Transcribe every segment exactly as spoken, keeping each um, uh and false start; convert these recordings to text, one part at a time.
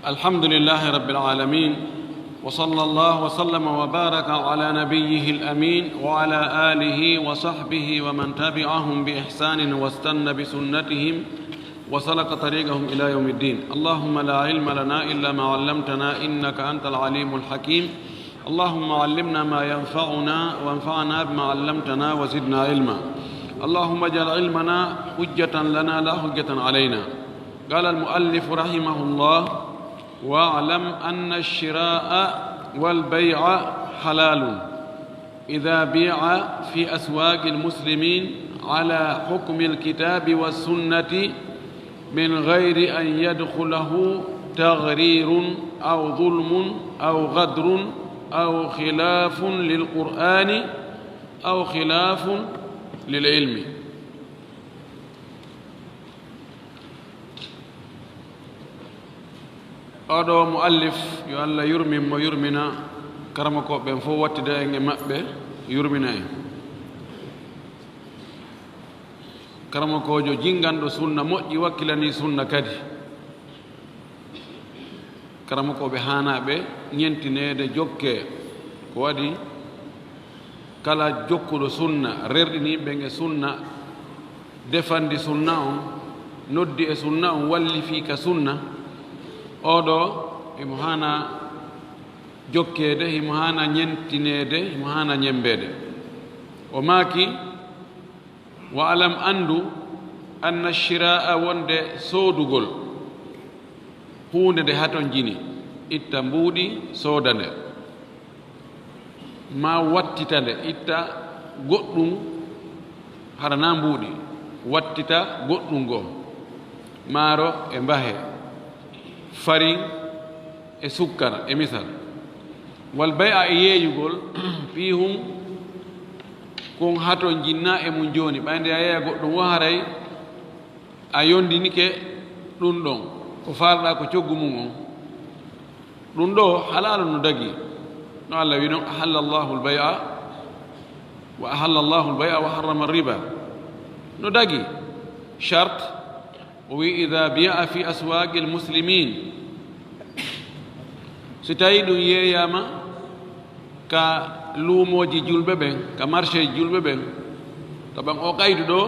الحمد لله رب العالمين، وصلى الله وسلم وبارك على نبيه الأمين وعلى آله وصحبه ومن تبعهم بإحسان واستن بسنتهم وسلك طريقهم إلى يوم الدين. اللهم لا علم لنا إلا ما علمتنا إنك أنت العليم الحكيم. اللهم علمنا ما ينفعنا وانفعنا بما علمتنا وزدنا علما. اللهم اجعل علمنا حجة لنا لا حجة علينا. قال المؤلف رحمه الله: واعلم أن الشراء والبيع حلال إذا بيع في أسواق المسلمين على حكم الكتاب والسنة من غير أن يدخله تغرير أو ظلم أو غدر أو خلاف للقرآن أو خلاف للعلم. Oɗo muallif, yo Allah yurmin mo, yurmina karamokooɓe ɓen fof, wattida en e maɓɓe, yurmina en. Karamokoojo jinnganɗo sunna moƴƴi, wakkilanii sunna kadi. Karamokooɓe haanaaɓe ñentineede, jokkee. Ko waɗi kala jokkuɗo sunna, rerɗinii ɓen e sunna, defandi sunna on, noddi e sunna on, wallifii ka sunna, oɗo himo haana jokkeede, himo haana ñentineede, himo haana ñemmbeede. O maaki: "Wa alam, anndu, anna shira'a, wonde soodugol huunde nde hatonjini, itta mbuuɗi, sooda nde, maa wattita nde, itta goɗɗum, hara na mbuuɗi, wattita goɗɗum goo, maaro e mbahe, farin e sukkara e misal, wal bay'a e yeeyugol, fii hum, kun hatonjinna e mun jooni, ɓay nde a yeeya goɗɗum wo haray a yondinike ɗum ɗon, ko faalɗaa ko coggu mum on." Ɗum ɗo halaalu no dagi. No Allah wi non: "Ahalla Allahu al-bay'a wa ahalla Allahu al-bay'a wa harrama ar-riba." No dagi. Shart, o wi: "Idha bi'a fi aswaqil muslimin." Si tawi ɗum yeeyama ka luumooji julɓe ɓen, ka marché julɓe ɓen, to ɓan o qaydu ɗo,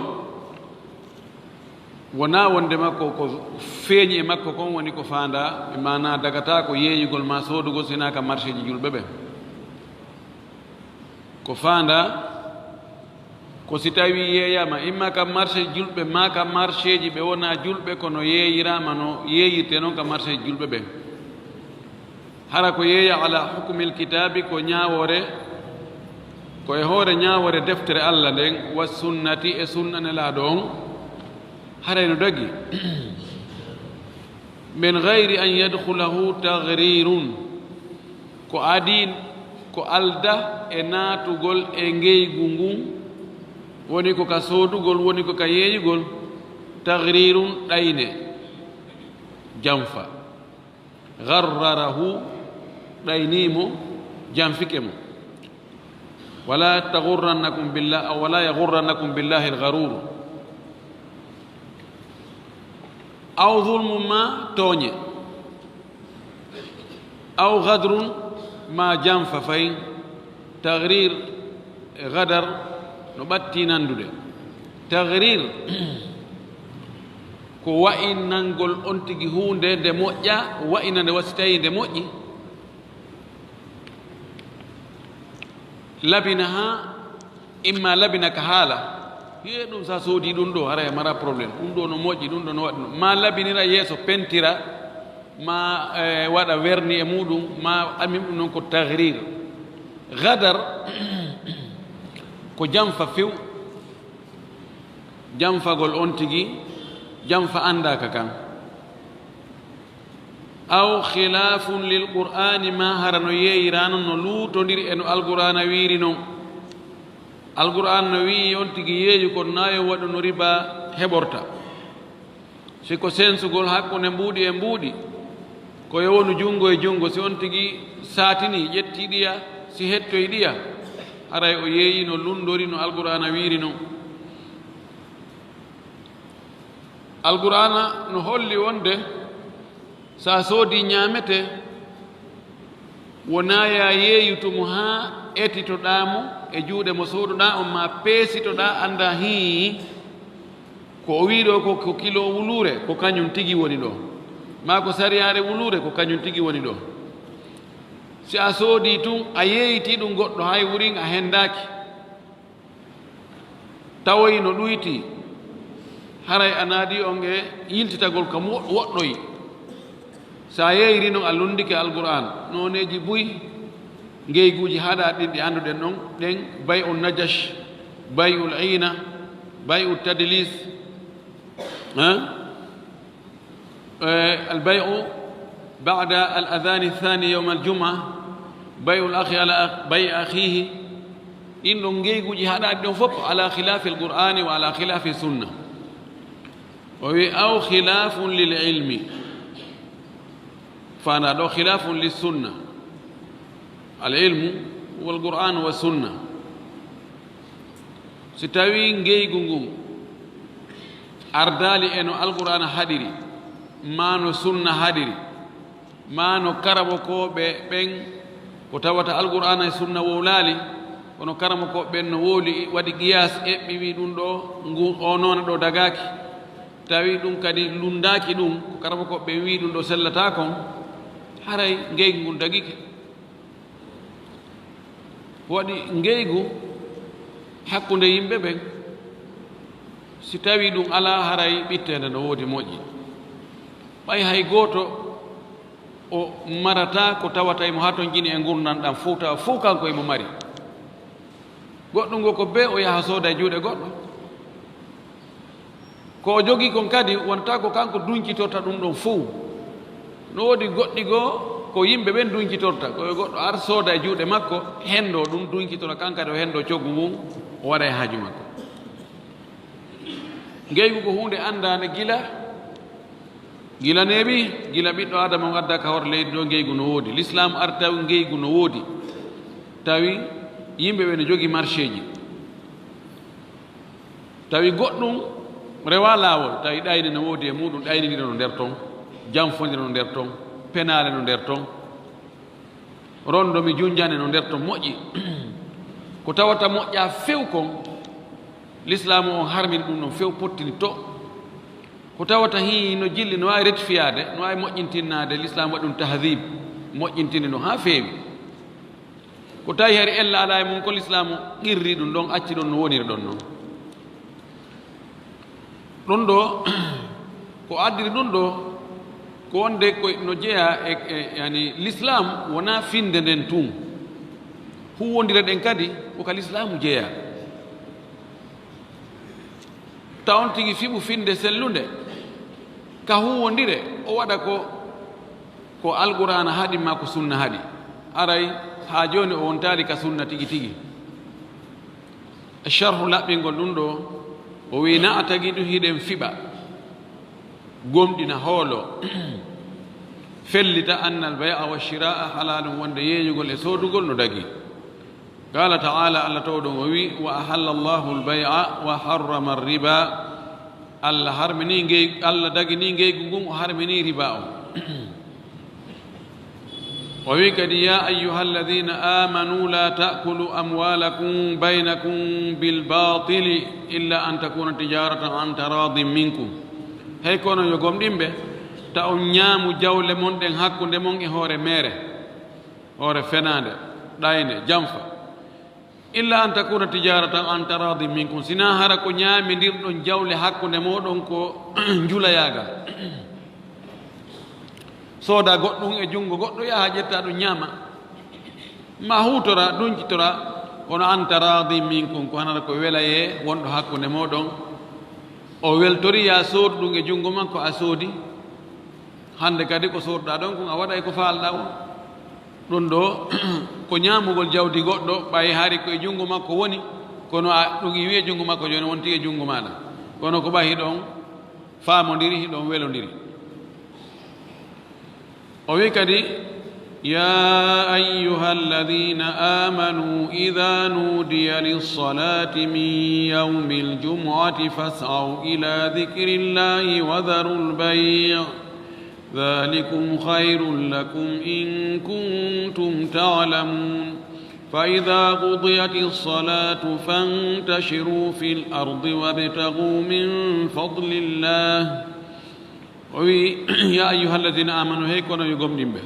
wonaa wonde makko, ko feeñi e makko kon woni ko faandaa, e maanaa dagataa ko yeeyugol maa soodugol, sinaa ka marché ji julɓe ɓen. Ko faandaa ko si tawii yeeyaama imma ka marché julɓe maa ka marché ji ɓe wonaa julɓe, kono yeeyiraama no yeeyirtee non ka marché ji julɓe ɓen. Hara ko yeeya ala hukmil kitaabi, ko ñaawoore, ko e hoore ñaawoore deftere Allah nden, wa sunnati, e sunna Nelaaɗo on, haray no dagi. Min ghayri an yadkhulahu taghrirun, ko adii, ko aldaa e naatugol e ngeygu ngun, woni ko ka soodugol, woni ko ka yeeyugol, taghrirun, ɗayne, janfa. Gharrarahu, ɗaynii mo, janfike mo. Wala taghurrannakum billah-, aw wala yaghurrannakum billahi al-gharur. Aw zulmun, ma tooñe. Aw ghadrun, ma janfa fahin. Taghrir e ghadar no ɓattii nanndude. Taghrir ko wa'innangol on tigi huunde nde moƴƴa, wa'ina nde wa si tawii nde moƴƴi. Labina haa, imma labina ka haala. Hiye ɗum sa soodi ɗum ɗo, haray a mara problème. Ɗum ɗo no moƴƴi, ɗum ɗo no waɗi no. Ma labinira yeeso, pentira, ma, eh, waɗa werni e muɗum, ma amin ɗum noon ko taghrir. Ghadar ko janfa few. Janfagol on tigi, janfa anndaaka kan. Aw khilafun lil Qur'ani, ma hara no yeeyiraano, no luutondiri e no Alqur'aana wiiri non. Alqur'aana no wi'i on tigi yeeyu kon, na yo waɗu no riba heɓorta. Si ko sensugol hakkunde mbuuɗi e mbuuɗi, ko yo wonu junngo e junngo, si on tigi saatinii, ƴettii ɗiya, si hettoyi ɗiya, haray o yeeyii no lunndori no Alqur'aana wiiri non. Alqur'aana no holli wonde So a soodii ñaamete, wonaa yo a yeeyutu mo haa etitoɗaa mo e juuɗe mo sooduɗaa on, maa peesitoɗaa, anndaa hii ko o wii ɗoo ko, ko kilo wuluure, ko kañum tigi woni ɗoo, maa ko sariyaare wuluure, ko kañum tigi woni ɗoo. Si a soodii tun, a yeeyitii ɗum goɗɗo, hay wurin a henndaaki, tawoyi no ɗuyti, haray a naadii on e yiltitagol kam wo-, woɗɗoyi. Si a yeeyiri non, a lunndike Alqur'aan, nooneeji buy ngeyguuji haɗaa ɗin ɗi annduɗen ɗon, ɗen bay'u najash, bay'ul iina, bay'u tadlis, eh? Eh, al bay'u ba'da al adhani thani yawm al jum'a, bay'ul akhi ala akh-, bay'i akhihi. Ɗin ɗon ngeyguuji haɗaaɗi ɗon fof ala khilafi al qur'ani wa ala khilafi sunna. O wi aw khilafun lil ilmi. Faandaa ɗoo khilafun lis sunna. Al ilmu wal qur'an wa sunna. Si tawii ngeygu ngun ardaali e no Alqur'aana haɗiri, maa no sunna haɗiri, maa no karamokooɓe ɓen, ko tawata Alqur'aana e sunna wowlaali, kono karamokooɓe ɓen no wowli, waɗi qiyaas, eɓɓi, wii ɗum ɗoo, ngu, oo noone ɗoo dagaaki, tawi ɗum kadi lunndaaki ɗum, ko karamokooɓe ɓen wii ɗum ɗoo sellataa kon, haray ngeygu ngun dagike. Waɗi ngeygu hakkunde yimɓe ɓen, si tawii ɗum alaa, haray ɓitteende no woodi moƴƴi. Ɓay hay gooto o marataa ko tawata imo hatonjini e ngurndan ɗan fow, tawa fow kanko imo mari. Goɗɗum ngo ko bee o yaha sooda e juuɗe goɗɗo. Ko o jogii kon kadi, wontaa ko kanko duncitorta ɗum ɗon fow. No woodi goɗɗi goo ko yimɓe ɓen duncitorta, ko yo goɗɗo ar sooda e juuɗe makko, henndoo ɗum, duncitora kan kadi, o henndoo coggu ngun, o waɗa e haaju makko. Ngeygu ko huunde anndaande gila, gila neeɓi, gila ɓiɗɗo Aadama on addaa ka hoore leydi ɗoo, ngeygu no woodi. Lislaamu ari tawi ngeygu no woodi, tawi yimɓe ɓe no jogii marché ji. Tawi goɗɗum rewaa laawol, tawi ɗayne no woodi e muuɗum, ɗaynindire no nder ton, janfondire no nder ton, penaale no nder ton, rondo mi junjane no nder ton, moƴƴi. Ko tawata moƴƴaa few kon, Lislaamu on harmini ɗum ɗon few, pottini to. Ko tawata hii no jilli, no waawi rectifiyaade, no waawi moƴƴintinnaade, Lislaamu waɗi ɗum tahdib, moƴƴintini ɗum haa feewi. Ko tawi hari ella alaa e mum, ko Lislaamu qirri ɗum ɗon, acci ɗon no woniri ɗon non. Ɗum ɗoo, ko addiri ɗum ɗoo, ko wonde ko no jeyaa e, e, yani, Lislaam wonaa finnde nden tun. Huuwondire ɗen kadi, ko ka Lislaamu jeyaa. Taw on tigi fiɓu finnde sellunde, ka huuwondire, o waɗa ko, ko Alqur'aana haɗi maa ko Sunna haɗi. Aray, haa jooni o wontaali ka Sunna tigi tigi. Sharhu laɓɓingol ɗum ɗoo, o wi'i, na'taqidu, hiɗen fiɓa, gomɗina, hoolo, fellita, anna al-bay'a wa shira'a halalun, wonde yeeyugol e soodugol no dagii. Qaala ta'ala, Allah towɗo on o wi'i, wa ahalla Allahu al-bay'a wa harrama ar-riba. Allah harmini ngey-, Allah dagini ngeygu ngun, o harmini riba on. O wi'i kadi, ya ayyuhalladhina amanu la ta'kulu amwalakum baynakum bil batili illa an takuna tijaratan an taradin minkum. Hey kono yo gomɗinɓe, ta on ñaamu jawle mon ɗen hakkunde mon e hoore meere, hoore fenaande, ɗayne, janfa. Illa an takuna tijaratan an taradin minkum, sinaa hara ko ñaamindirɗon jawle hakkunde mooɗon ko njulayaagal. Sooda goɗɗum e junngo goɗɗo, yaha ƴetta ɗum ñaama. Ma huutora, duncitora, kono an taradin minkum, ko hanata ko welayee wonɗo hakkunde mooɗon. O weltori, ya soodu ɗum e junngo makko, a soodi. Hannde kadi ko sooduɗaa ɗon kon, a waɗay ko faalɗaa kon. Ɗum ɗoo, ko ñaamugol jawdi goɗɗo, ɓay hari ko e junngo makko woni, kono a, ɗum iwi e junngo makko, jooni wonti e junngo maaɗa. Kono ko ɓay hiɗon faamondiri, hiɗon welondiri. O wi'i kadi, ya ayyuhalladhina amanu idha nudiya lis-salati min yawmil jumu'ati fas'aw ila dhikrillahi wa dharul bay'. ذلكم خير لكم إن كنتم تعلمون. فإذا قضيت الصلاة فانتشروا في الأرض وابتغوا من فضل الله. O wi, يا أيها الذين آمنوا, hey ko onon yo gomɗimɓe,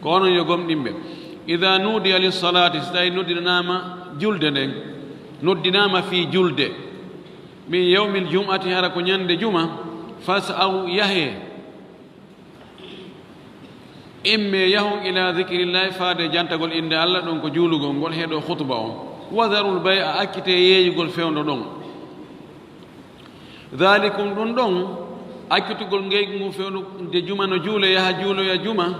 ko onon yo gomɗimɓe, إذا نودي للصلاة, si tawi noddinama julde nden, noddinama fii julde, من يوم الجمعة, hara ko ñande juma, فاسعوا, yahee, immee, yahon, إلى ذكر الله, faade jantagol innde Allah, ɗon ko juulugol ngol, heɗo khutba on. وذروا البيع, accitee yeeyugol fewndo ɗon. ذلكم, ɗum ɗon, accitugol ngeygu ngu fewndo nde juma no juule, yaha juuloya juma,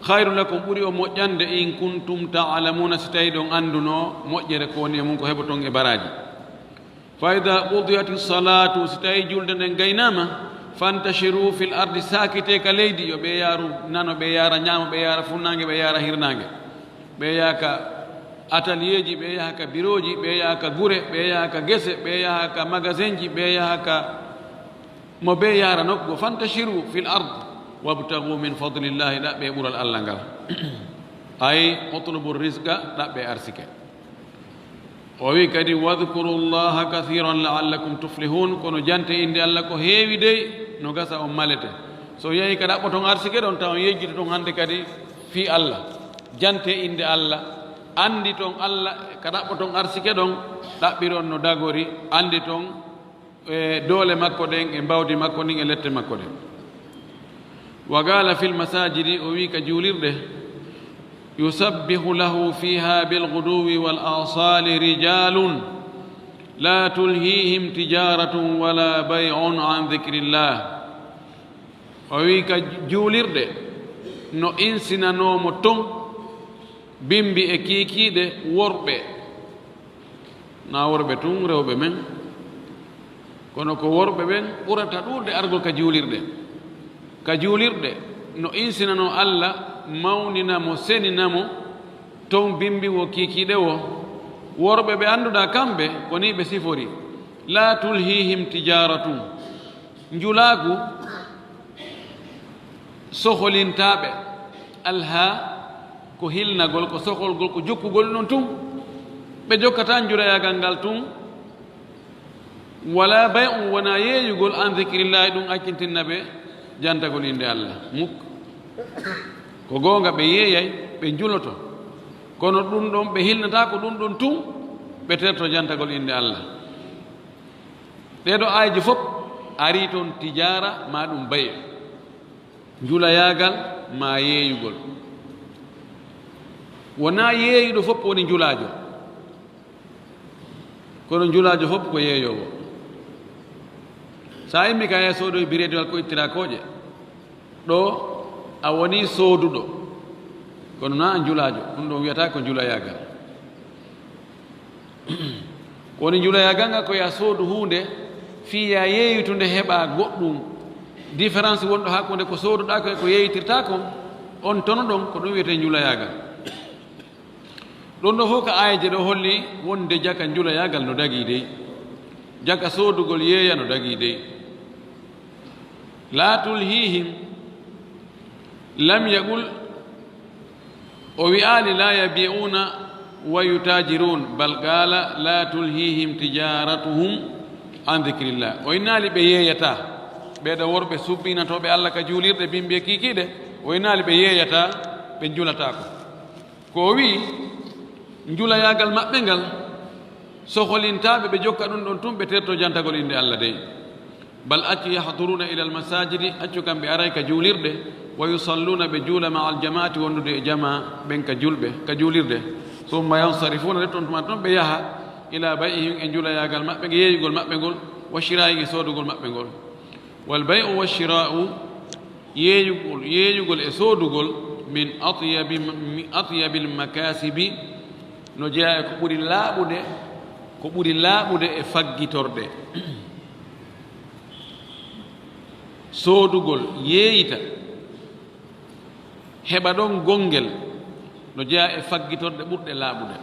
خير لكم, ɓuri on moƴƴande, إن كنتم تعلمون, si tawi ɗon annduno moƴƴere ko woni e mum, ko heɓoton e baraaji. فإذا قضيت الصلاة, si tawi julde nden gaynaama, فانتشروا في الأرض, saakitee ka leydi, yo ɓe yaaru nano, ɓe yaara ñaamo, ɓe yaara funnaange, ɓe yaara hirnaange. Ɓe yaha ka atelier ji, ɓe yaha ka birooji, ɓe yaha ka gure, ɓe yaha ka gese, ɓe yaha ka magasin ji, ɓe yaha ka mo ɓe yaara nokku. فانتشروا في الأرض وابتغوا من فضل الله, ɗaɓɓee ɓural Allah ngal. Ay, اطلبوا الرزق, ɗaɓɓee arsike. O wi kadi, واذكروا الله كثيرا لعلكم تفلحون, kono jantee innde Allah ko heewi dey, no gasa on malete. So yahii ka ɗaɓɓoton arsike ɗon, tawa on yejjitoton hannde kadi fii Allah. Jantee innde Allah, annditon Allah ka ɗaɓɓoton arsike ɗon, ɗaɓɓiron no dagori, annditon e doole makko ɗen, e mbawdi makko ndin, e lette makko ɗen. وقال في المساجد, o wi ka juulirɗe, يسبح له فيها بالغدو والآصال رجال لا تلهيهم تجارة ولا بيع عن ذكر الله. O wi ka juulirɗe no insinanoomo ton bimbi e kiikiiɗe worɓe, na worɓe tun, rewɓe men, kono ko worɓe ɓen ɓurata ɗuuɗude argol ka juulirɗe. Ka juulirɗe no insinanoo Allah, mawnina mo, senina mo, ton bimbi wo kiikiiɗe wo. Worɓe ɓe annduɗaa kamɓe ko nii ɓe sifori: لا تلهيهم تجارة, njulaagu soholintaa ɓe. Alhaa ko hilnagol, ko soholgol, ko jokkugol ɗum tun. Ɓe jokkataa njulayagal ngal tun. ولا بيع, wonaa yeeyugol, عن ذكر الله, ɗum accintinna ɓe jantagol innde Allah. Muk. Ko goonga, ɓe yeeyay, ɓe njuloto. Kono ɗum ɗon, ɓe hilnataa ko ɗum ɗon tun, ɓe terto jantagol innde Allah. Ɗee ɗoo aayeeje fof arii toon tijaara, maa ɗum bay', njulayaagal maa yeeyugol. Wonaa yeeyuɗo fof woni njulaajo, kono njulaajo fof ko yeeyoowo. So a immii ka, a soodoyi bireediwal ko ittiraa kooƴe, ɗoo a wonii sooduɗo, kono naa a njulaajo, ɗum ɗon wiyataa ko njulayaagal. Ko woni njulayaagal ngal, ko yo a soodu huunde fii yo a yeeyitu nde, heɓaa goɗɗum. Différence wonɗo hakkunde ko sooduɗaa kon e ko yeeyitirtaa kon, on tono ɗon, ko ɗum wiyetee njulayaagal. Ɗum ɗoo fof ko aayeeje ɗoo holli wonde jaka njulayaagal no dagii dey, jaka soodugol yeeya no dagii dey. لا تلهيهم, لم يقل, o wi'aali لا يبيعون ويتاجرون, بل قال لا تلهيهم تجارتهم عن ذكر الله. O innaali ɓe yeeyataa, ɓee ɗoo worɓe subbinotooɓe Allah ka juulirɗe, bimbi e kiikiiɗe, o innaali ɓe yeeyataa, ɓe njulataako. Ko o wi'i, njulayaagal maɓɓe ngal soholintaa ɓe, ɓe jokka ɗum ɗon tun, ɓe terto jantagol innde Allah dey. بل, accu, يحضرون إلى المساجد, accu kam ɓe aray ka juulirɗe, ويصلون, ɓe juula, مع الجماعة, wondude e jamaa ɓen ka julɓe, ka juulirde. ثم ينصرفون, nde ton tuma ton ɓe yaha, إلى بيعهم, e njulayaagal maɓɓe, e yeeyugol maɓɓe ngol, وشرائهم, e soodugol maɓɓe ngol. والبيع والشراء, yeeyugol, yeeyugol e soodugol, من أطيب, من أطيب المكاسب, no jeyaa e ko ɓuri laaɓude, ko ɓuri laaɓude e faggitorɗe. Soodugol, yeeyita, heɓa ɗon gonngel, no jeyaa e faggitorɗe ɓurɗe laaɓude.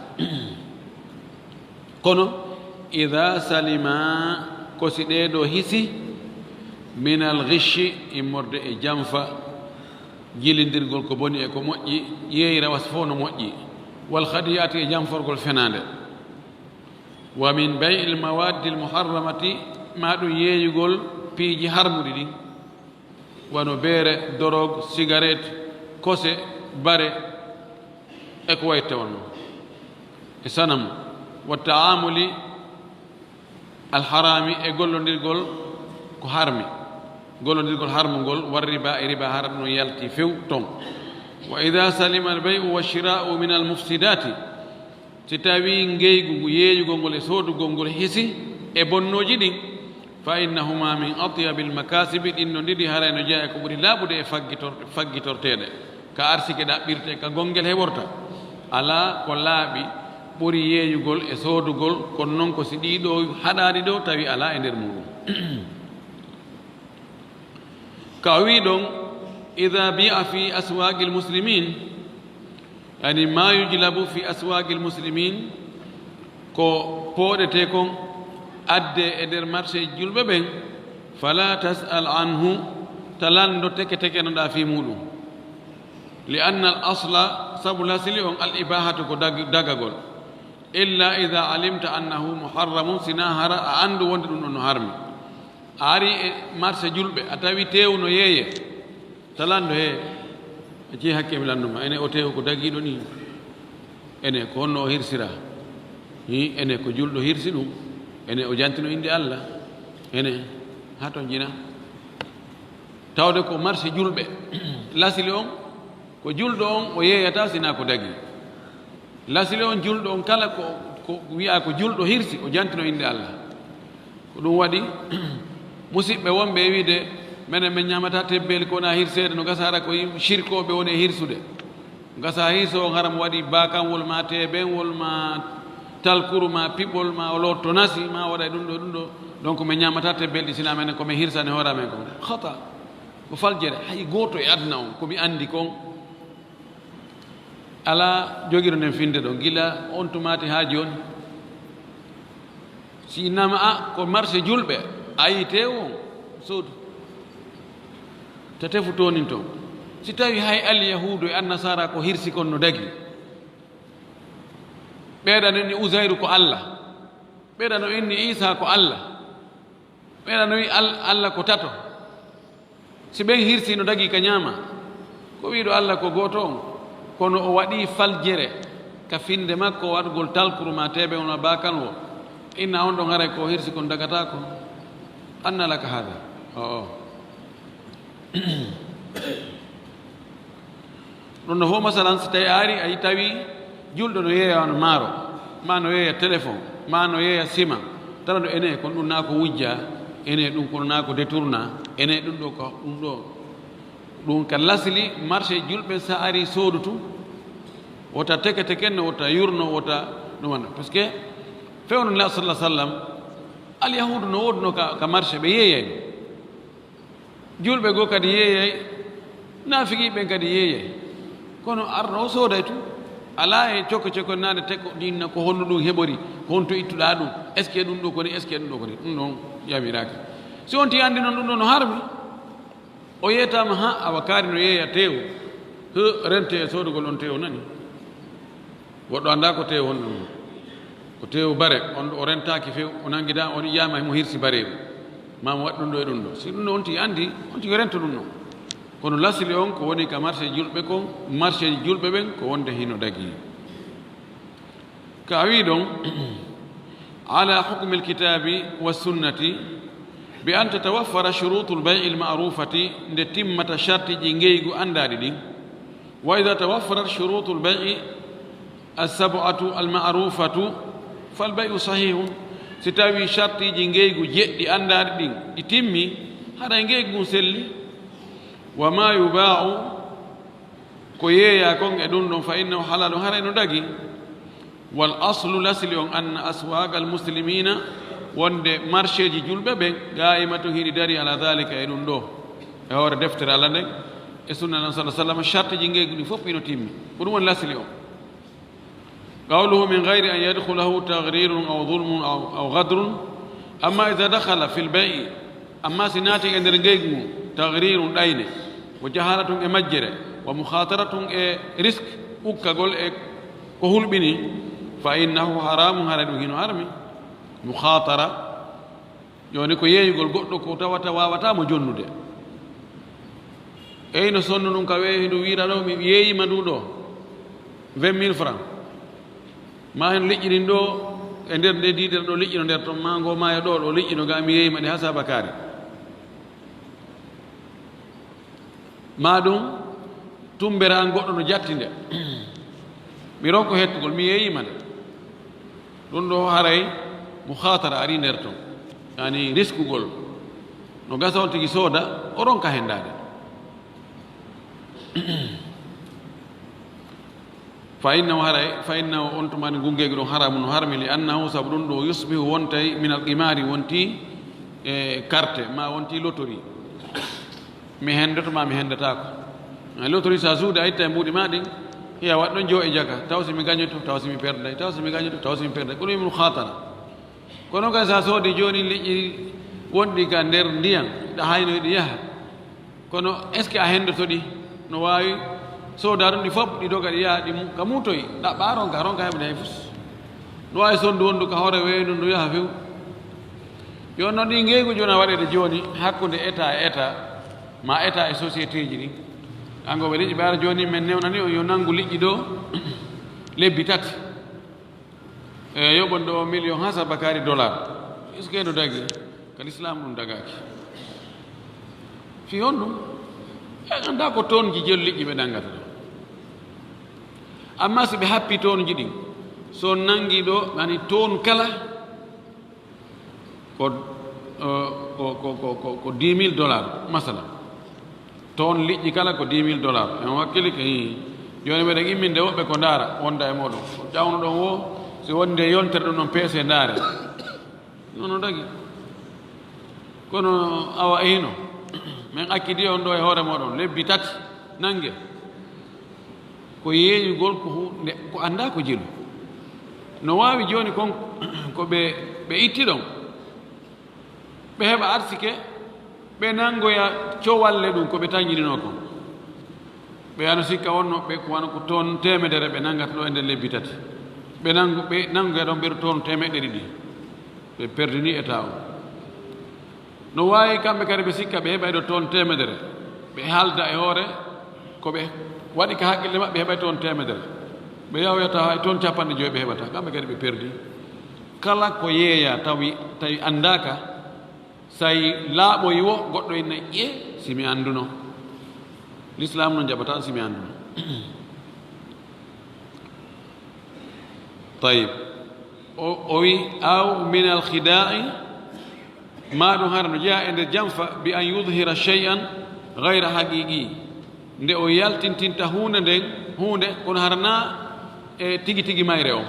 Kono, إذا سلما, ko si ɗee ɗoo hisi, من الغش, immorde e janfa, Jilindirgol ko boni e ko moƴƴi, yeeyira was fof no moƴƴi. Wal khadi'ati, e janforgol fenaande. Wa min bay'il mawaddil muharramati, ma ɗum yeeyugol piiji harmuɗi ɗin, wano beere, dorog, sigaret, kose, bare, e ko wayi tawon non. E sanam, wa ta'amuli alharami, e gollondirgol ko harmi, gollondirgol harmungol, war riba, e riba, hara ɗum yalti few ton. Wa idha salima al bay'u wa shira'u min al mufsidati, si tawi ngeygu ngu, yeeyugol ngol e soodugol ngol hisi e bonnooji ɗin, fa innahuma min atyabil makasibi, ɗin no ɗiɗi haray no jeya e ko ɓuri laaɓude e faggitor-, faggitorteeɗe, ka arsike ɗaɓɓirte, ka gongel heɓorta. Alaa ko laaɓi ɓuri yeeyugol e soodugol, kono non ko si ɗii ɗoo haɗaani ɗoo tawi alaa e nder muuɗum. Ka o wii ɗon, "Idha bi'a fi aswaqil muslimin", yani ma yujlabu fi aswaqil muslimin, ko pooɗetee kon adde e nder marché julɓe ɓen, "fala tas'al anhu", ta lanndo teke teke no ɗaa fii muuɗum. "Li anna al asla", sabu lasili on, "al ibahatu", ko dag-, dagagol. "Illa idha alimta annahu muharramun", sinaa hara a anndu wonde ɗum ɗon no harmi. A ari e marché julɓe, a tawi teewu no yeeye. Ta lanndo he, a jeyi hakke mi lanndo ma. Ene o teewu ko dagiiɗo nii. Ene ko honno o hirsira? Hi, ene ko julɗo hirsi ɗum. Ene o jantino innde Alla. Ene, haa ton jina. Tawde ko marché julɓe. Lasili on, ko julɗo on o yeeyata sinaa ko dagii. Lasili on julɗo on kala ko, ko wi'a ko julɗo hirsi, o jantino innde Alla. Ko ɗum waɗi, musiɓɓe wonɓe e wiide, "Menen men ñaamata tebbeeli ko wona hirseede, no gasa hara ko yim-, sirkooɓe woni e hirsude." Gasa hirso on hara mo waɗi baakanwol ma teebenwol ma talkuru ma piɓol ma o lotto nasi ma waɗa e ɗum ɗo, ɗum ɗo. Donc men ñaamata tebbeeli ɗi sinaa menen ko men hirsani hoore amen kon. Khata. Ko faljere, hay gooto e aduna on, ko mi anndi kon. Alaa jogiiɗo nden finnde ɗo, gila on tumaati haa jooni. Si innama a ko marché julɓe, a yii teewu on, soodu. Ta tefu toonin ton. Si tawi hay Alyahuudu e Annasaara ko hirsi kon no dagi. Ɓeeɗa no inni Uzayru ko Alla. Ɓeeɗa no inni Iisaa ko Alla. Ɓeeɗa no wi'i Al-, Alla ko tato. Si ɓen hirsi no dagii ka ñaama, ko wi'uɗo Alla ko gooto on, kono o waɗii faljere ka finnde makko waɗugol talkuru ma teebenwol ma baakanwol. Inna on ɗon haray ko o hirsi kon dagataako. Anna laka hada? O'o. Ɗum no fof, masalan, si tawi a ari, a tawi julɗo no yeeya wano maaro, ma no yeeya téléphone, ma no yeeya sima, tara ɗo ene, kono ɗum naa ko wujja, ene, ɗum kono naa ko détourna, ene, ɗum ɗo ko, ɗum ɗo, ɗum ka lasli marché julɓe, sa ari soodu tu, wota teke teke no, wota yurno, wota ɗum wano. Parce que fewndo Nulaaɗo sallallahu alaihi wasallam, Alyahuudu no woodunoo ka, ka marché, ɓe yeeyay. Julɓe goo kadi yeeyay, naafiqiiɓe ɓen kadi yeeyay. Kono arɗo o sooday tun. Alaa e coko coko naade teko ɗinna ko honno ɗum heɓori, ko honto ittuɗaa ɗum, est-ce que ɗum ɗo koni, est-ce que ɗum ɗo koni, ɗum ɗon yamiraaka. Si on tigi anndi noon ɗum ɗo no harmi, o yeetaama ha awa kaari no yeeya teewu, he rente e soodugol on teewu nani. Goɗɗo anndaa ko teewu honɗum. Ko teewu bare, on ɗo o rentaaki few, o nanngidaa, on yiyaama himo hirsi bareewu. Maa mo waɗi ɗum ɗo e ɗum ɗo. Si ɗum ɗo on tigi anndi, on tigi rento ɗum ɗo. Kono lasli on ko woni ka marché julɓe kon, marché julɓe ɓen ko wonde hino dagii. Ka a wii ɗon, ala hukmil kitaabi wa sunnati, bi an tatawaffara shurutul bay'il ma'rufati, nde timmata shartiji ngeygu anndaaɗi ɗin. Wa idha tawaffarat shurutul bay'i as-sab'atu al-ma'rufatu fal bay'u sahihun. Si tawi shartiji ngeygu jeɗɗi anndaaɗi ɗin ɗi timmi, haray ngeygu ngun selli. Wa ma yuba'u, ko yeeya kon e ɗum ɗon, fa innahu halalun, haray no dagi. Wal aslu, lasli on, anna aswaqal muslimina, wonde marché ji julɓe ɓen, qa'imatun, hiɗi dari, ala dhalika, e ɗum ɗo, e hoore deftere Alla nden e sunna Nabi sallallahu alaihi wasallam, shartiji ngeygu ɗin fof ino timmi. Ko ɗum woni lasli on. Qawluhu min ghayri an yadkhulahu taghrirun aw dhulmun aw, aw ghadrun. Amma idha dakhala fil bay'i, amma si naati e nder ngeygu ngu, taghrirun, ɗayne, Wa jahalatun e majjere, wa mukhataratun e risk, ukkagol e ko hulɓini, fa innahu haramun, haray ɗum hino harmi. Mukhatara, jooni ko yeeyugol goɗɗo ko tawata waawata mo jonnude. Eyi no sonnu ɗum ka weewi ndu wiira ɗo, mi yeeyima ndu ɗo vingt mille francs. Ma hen liƴƴi ɗin ɗo e nder nde diidere ɗo liƴƴi no nder ton, ma ngo maayo ɗo, ɗo liƴƴi no ga mi yeeyima ɗi haa sabakaari. Ma ɗum tumbere an goɗɗo no jatti nde. Mi ronko hettugol, mi yeeyima nde. Ɗum ɗo haray mukhatara ari nder ton. Yani riskugol. No gasa on tigi sooda, o ronka hendaade. Fa innahu haray, fa innahu on tumani gungeegi ɗum haramu no harmi, li annahu sabu ɗum ɗo yusbihu wontay min al qimari wonti e carte ma wonti lotori. Mi hendoto ma mi hendataako. Lotori sa suude a itta e mbuuɗi ma ɗin, hiya waɗ ɗon joo e jaka, taw si mi gañoto, taw si mi perday, taw si mi gañoto, taw si mi perday. Ko ɗum mukhatara. Kono kay sa soodi jooni liƴƴi wonɗi ka nder ndiyan, ɗa hayno ɗi yaha. Kono est-ce que a hendoto ɗi? No waawi sooda ɗum ɗi fof, ɗi doga ɗi yaha, ɗi mu-, ka muutoyi, ɗaɓɓa ronka, ronka heɓde hay fus. No waawi sondu wondu ka hoore weeyndu ndu yaha few. Yo noon ɗi ngeegu jooni a waɗede jooni hakkunde état e état, ma état e société ji ɗi. Ango ɓe liƴƴi ɓe ara jooni men newnani on yo nanngu liƴƴi ɗo lebbi tati. E yoɓon ɗo million ha sabakaari dollar. Est-ce que no dagi? Ka l'islam ɗum dagaki. Fi honɗum? E annda ko toon ji jelu liƴƴi ɓe nanngata ɗo. Amma si ɓe happi toon ji ɗin, so nanngi ɗo, yani toon kala ko, ko, ko, ko, ko, ko dix mille dollars, masala. Toon liƴƴi kala ko dix mille dollars. En wakkili ko hii. Jooni meɗen imminde woɓɓe ko ndaara, wonda e mooɗon. Ko ƴawnuɗon wo, si wonde yontere ɗum ɗon peese ndaare. Nono dagi. Kono awa e hino. Men accidi on ɗo e hoore mooɗon. Lebbi tati, nannge. Ko yeeyugol ko hu-, nde, ko annda ko jelu. No waawi jooni kon ko ɓe, ɓe itti ɗon. Ɓe heɓa arsike, ɓe nanngoya cowalle ɗum ko ɓe tañinino kon. Ɓe ano sikka wonno ɓe ko wano ko toon teemedere ɓe nanngata ɗo e nder lebbi tati. Ɓe nanngo-, ɓe nanngoya ɗon ɓeru toon teemeɗɗe ɗiɗi. Ɓe perdini état o. No waawi kamɓe kadi ɓe sikka ɓe heɓay ɗo toon teemedere. Ɓe haalda e hoore ko ɓe waɗi ka haqqille maɓɓe heɓay toon teemedere. Ɓe yahoyata hay toon capanɗe joyi ɓe heɓata. Kamɓe kadi ɓe perdi. Kala ko yeeya tawi, tawi anndaaka, say laaɓoyi wo goɗɗo inna ƴe si mi annduno. L'islam no jaɓata si mi annduno. Tayib. O, o wi, aw min al khida'i, ma ɗum hara no jeyaa e nder janfa, bi an yudhira shay'an ghayra haqiqi, nde o yaltintinta huunde nden, huunde, kono hara na e tigi tigi mayre on.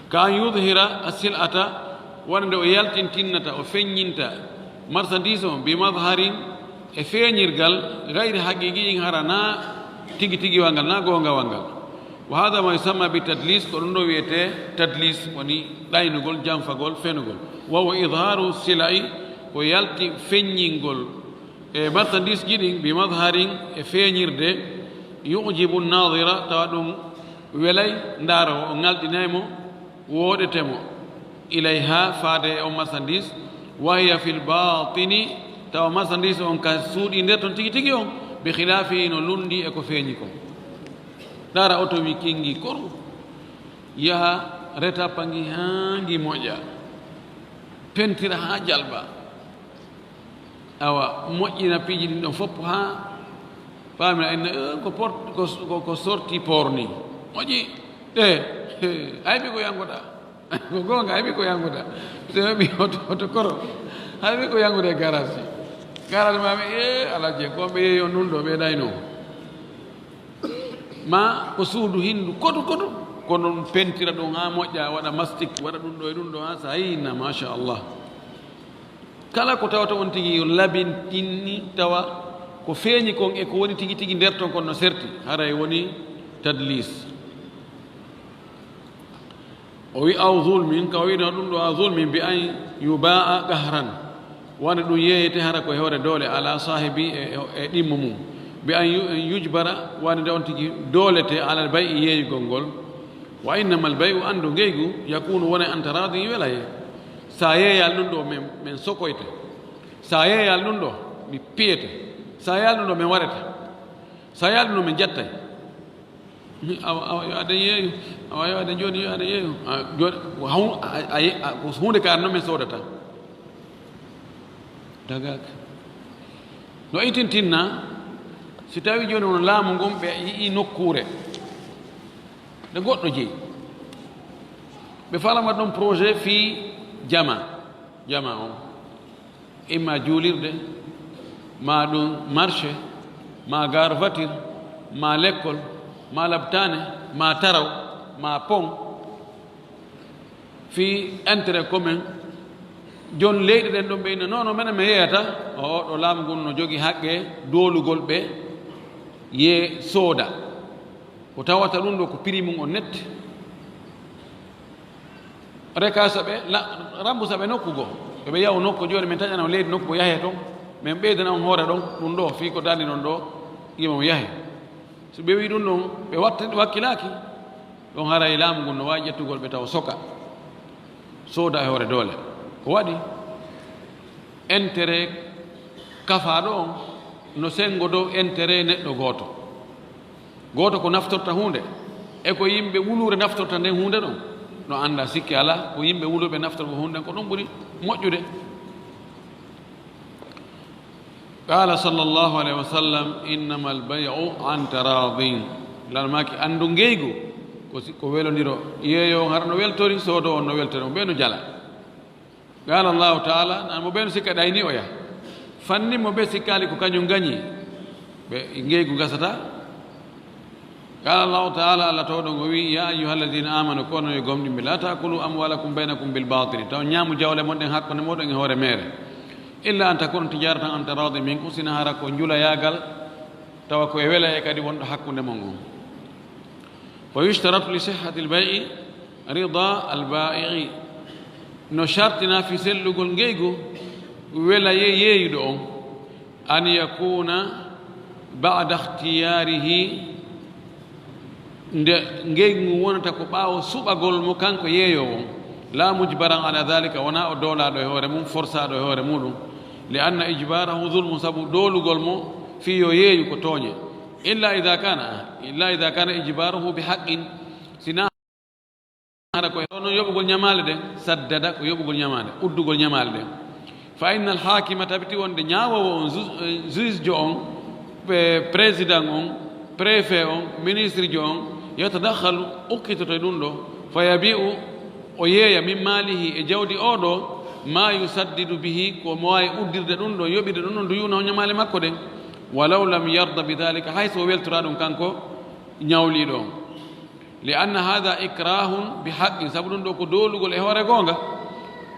Ka an yudhira as-sil'ata, wonde o yaltintinnata, o feññinta marchandise on, bi madharin, e feeñirgal, gayri haqiqiyin, hara na tigi tigiwal ngal, na goongawal ngal. Wa hada ma yusamma bi tadlis, ko ɗum ɗo wiyetee tadlis, woni ɗaynugol, janfagol, fenugol. Wa huwa idharu sila'i, ko yalti feññingol e marchandise ji ɗin, bi madharin, e feeñirde, yu'jibu nadira, tawa ɗum welay ndaaro, o ngalɗinay mo, wooɗete mo, ilayha, faade e on marchandise, wa hiya fil batini, tawa marchandise on ka suuɗi nder ton tigi tigi on, bi khilafi no lundi e ko feeñi kon. Ndaara oto wi kingi koru, yaha reta pangi haa ngi moƴƴa, pentira haa jalba. Awa, moƴƴina piiji ɗin ɗon fof haa paamina en, eh, ko port-, ko, ko, ko sorti port ni. Moƴƴi, eh, eh, aybi ko yanguɗa. Ko goonga, aybi ko yanguɗa. So mi oto, oto koro. Aybi ko yanguɗa e garage. Garage ma mi, eh, Alhaji, ko ɓe yeeyo nun ɗo, ɓe ɗayno. Ma ko suudu hindu koto koto, kono ɗum pentira ɗum haa moƴƴa, waɗa mastic, waɗa ɗum ɗo e ɗum ɗo haa sa yinna, machallah. Kala ko tawata on tigi yo labintinni, tawa ko feeñi kon e ko woni tigi tigi nder ton kon no serti, haray woni tadlis. O wi aw zulmin, ka o wino ɗum ɗo a zulmin, bi an yuba'a qahran. Wonde ɗum yeeyete hara ko e hoore doole ala saahibi e, e, e ɗimmo mum. Bi an yu-, an yujbara, wonde nde on tigi doolete alal bay e yeeyugol ngol. Wa innamal bay u, anndu ngeygu, yakunu wona an taradin welaye. Sa yeeyal ɗum ɗo, min, min sokoyte. Sa yeeyal ɗum ɗo, mi piyete. Sa yeeyal ɗum ɗo, min warete. Sa yeeyal ɗum ɗo, min jettay. Mi, awa, awa, yo aɗa yeeyu. Awa, yo aɗa jooni, yo aɗa yeeyu. A, jooni, ko haw-, a, a, a, ko huunde ka non min soodata. Dagaaka. No itintinna, si tawi jooni on laamu ngun ɓe yi'i nokkuure. Nde goɗɗo jeyi. Ɓe falama ɗum projet fii jama. Jama on. Imma juulirde, ma ɗum marché, ma gare voiture, ma lekkol, ma labtaane, ma taraw, ma pont, fii intérêt commun. Jon leyɗe ɗen ɗon ɓe inna, "Non, non, menen mi yeeyata." O, o ɗo laamu ngun no jogi haqqe doolugol ɓe yee sooda. Ko tawata ɗum ɗo ko prix mum on net. Reka saɓe, la-, rambu saɓe nokku goo. Yo ɓe yahu nokku jooni, min taƴana on leydi nokku goo, yahee ton. Min ɓeydana on hoore ɗon, ɗum ɗo, fii ko darni ɗon ɗo, yima on yahee. So ɓe wii ɗum ɗon, ɓe watta-, wakkilaaki, ɗon haray laamu ngun no waawi ƴettugol ɓe taw soka. Sooda e hoore doole. Ko waɗi? Intérêt kafaaɗo on no senngo dow intérêt neɗɗo gooto. Gooto ko naftorta huunde, e ko yimɓe wuluure naftorta nden huunde ɗon. No annda sikke alaa, ko yimɓe wuluɓe naftorta ko huunde ɗen, ko ɗum ɓuri moƴƴude. Qaala sallallahu alayhi wa sallam, "Innamal bay'u an taradin." Lan maaki anndu ngeygu, ko si, ko welondiro. Yeeyo on hara no weltori, soodo on no weltori, mo ɓe no jala. Qaala Allahu taala, nan mo ɓe no sikka ɗayni oya. Fanni mo ɓe sikkaali ko kañum gañi, ɓe ngeygu gasata. Qaala Allahu taala, Allah tawɗo ngo wi'i, "Ya ayyuhalladina amanu, ko onon yo gomɗimɓe, la taakulu amwalakum baynakum bil batili, taw ñaamu jawle mon ɗen hakkunde moɗon e hoore meere. Illa an takuna tijaratan an taradin minkum, sina hara ko njulayaagal, tawa ko e welaye kadi wonɗo hakkunde mon ngon." Wa yushtaratu li sihhatil bay'i rida al ba'i'i. No shartina fi sellugol ngeygu welaye yeeyuɗo on, an yakuna ba'da ikhtiyarihi, nde ngeygu ngu wonata ko ɓaawo suɓagol mo kanko yeeyoowo on. La mujbaran ala dhalika, wona o doolaaɗo e hoore mum, forsaaɗo e hoore muɗum. Li anna ijbarahu zulmun, sabu doolugol mo fii yo yeeyu ko tooñe. Illa idha kana, illa idha kana ijbaruhu bi haqqin, sina hara ko e, kono yoɓugol ñamaale ɗen, saddada ko yoɓugol ñamaale, uddugol ñamaale ɗen. Fa innal haakima, tabiti wonde ñaawoowo on, ju-, eh, juge jo on, ɓe président on, préfet on, ministre jo on, yatadakhalu, ukkitoto e ɗum ɗo, fa yabi'u, o yeeya, min maalihi, e jawdi oo ɗo, ma yusaddidu bihi, ko mo waawi uddirde ɗum ɗo, yoɓirde ɗum ɗo, duyuunahu, ñamaale makko ɗen. Walaw lam yarda bi dhalika, hay so o weltoraa ɗum kanko ñawliiɗo on. Li anna hadha ikrahun bi haqqin, sabu ɗum ɗo ko doolugol e hoore goonga.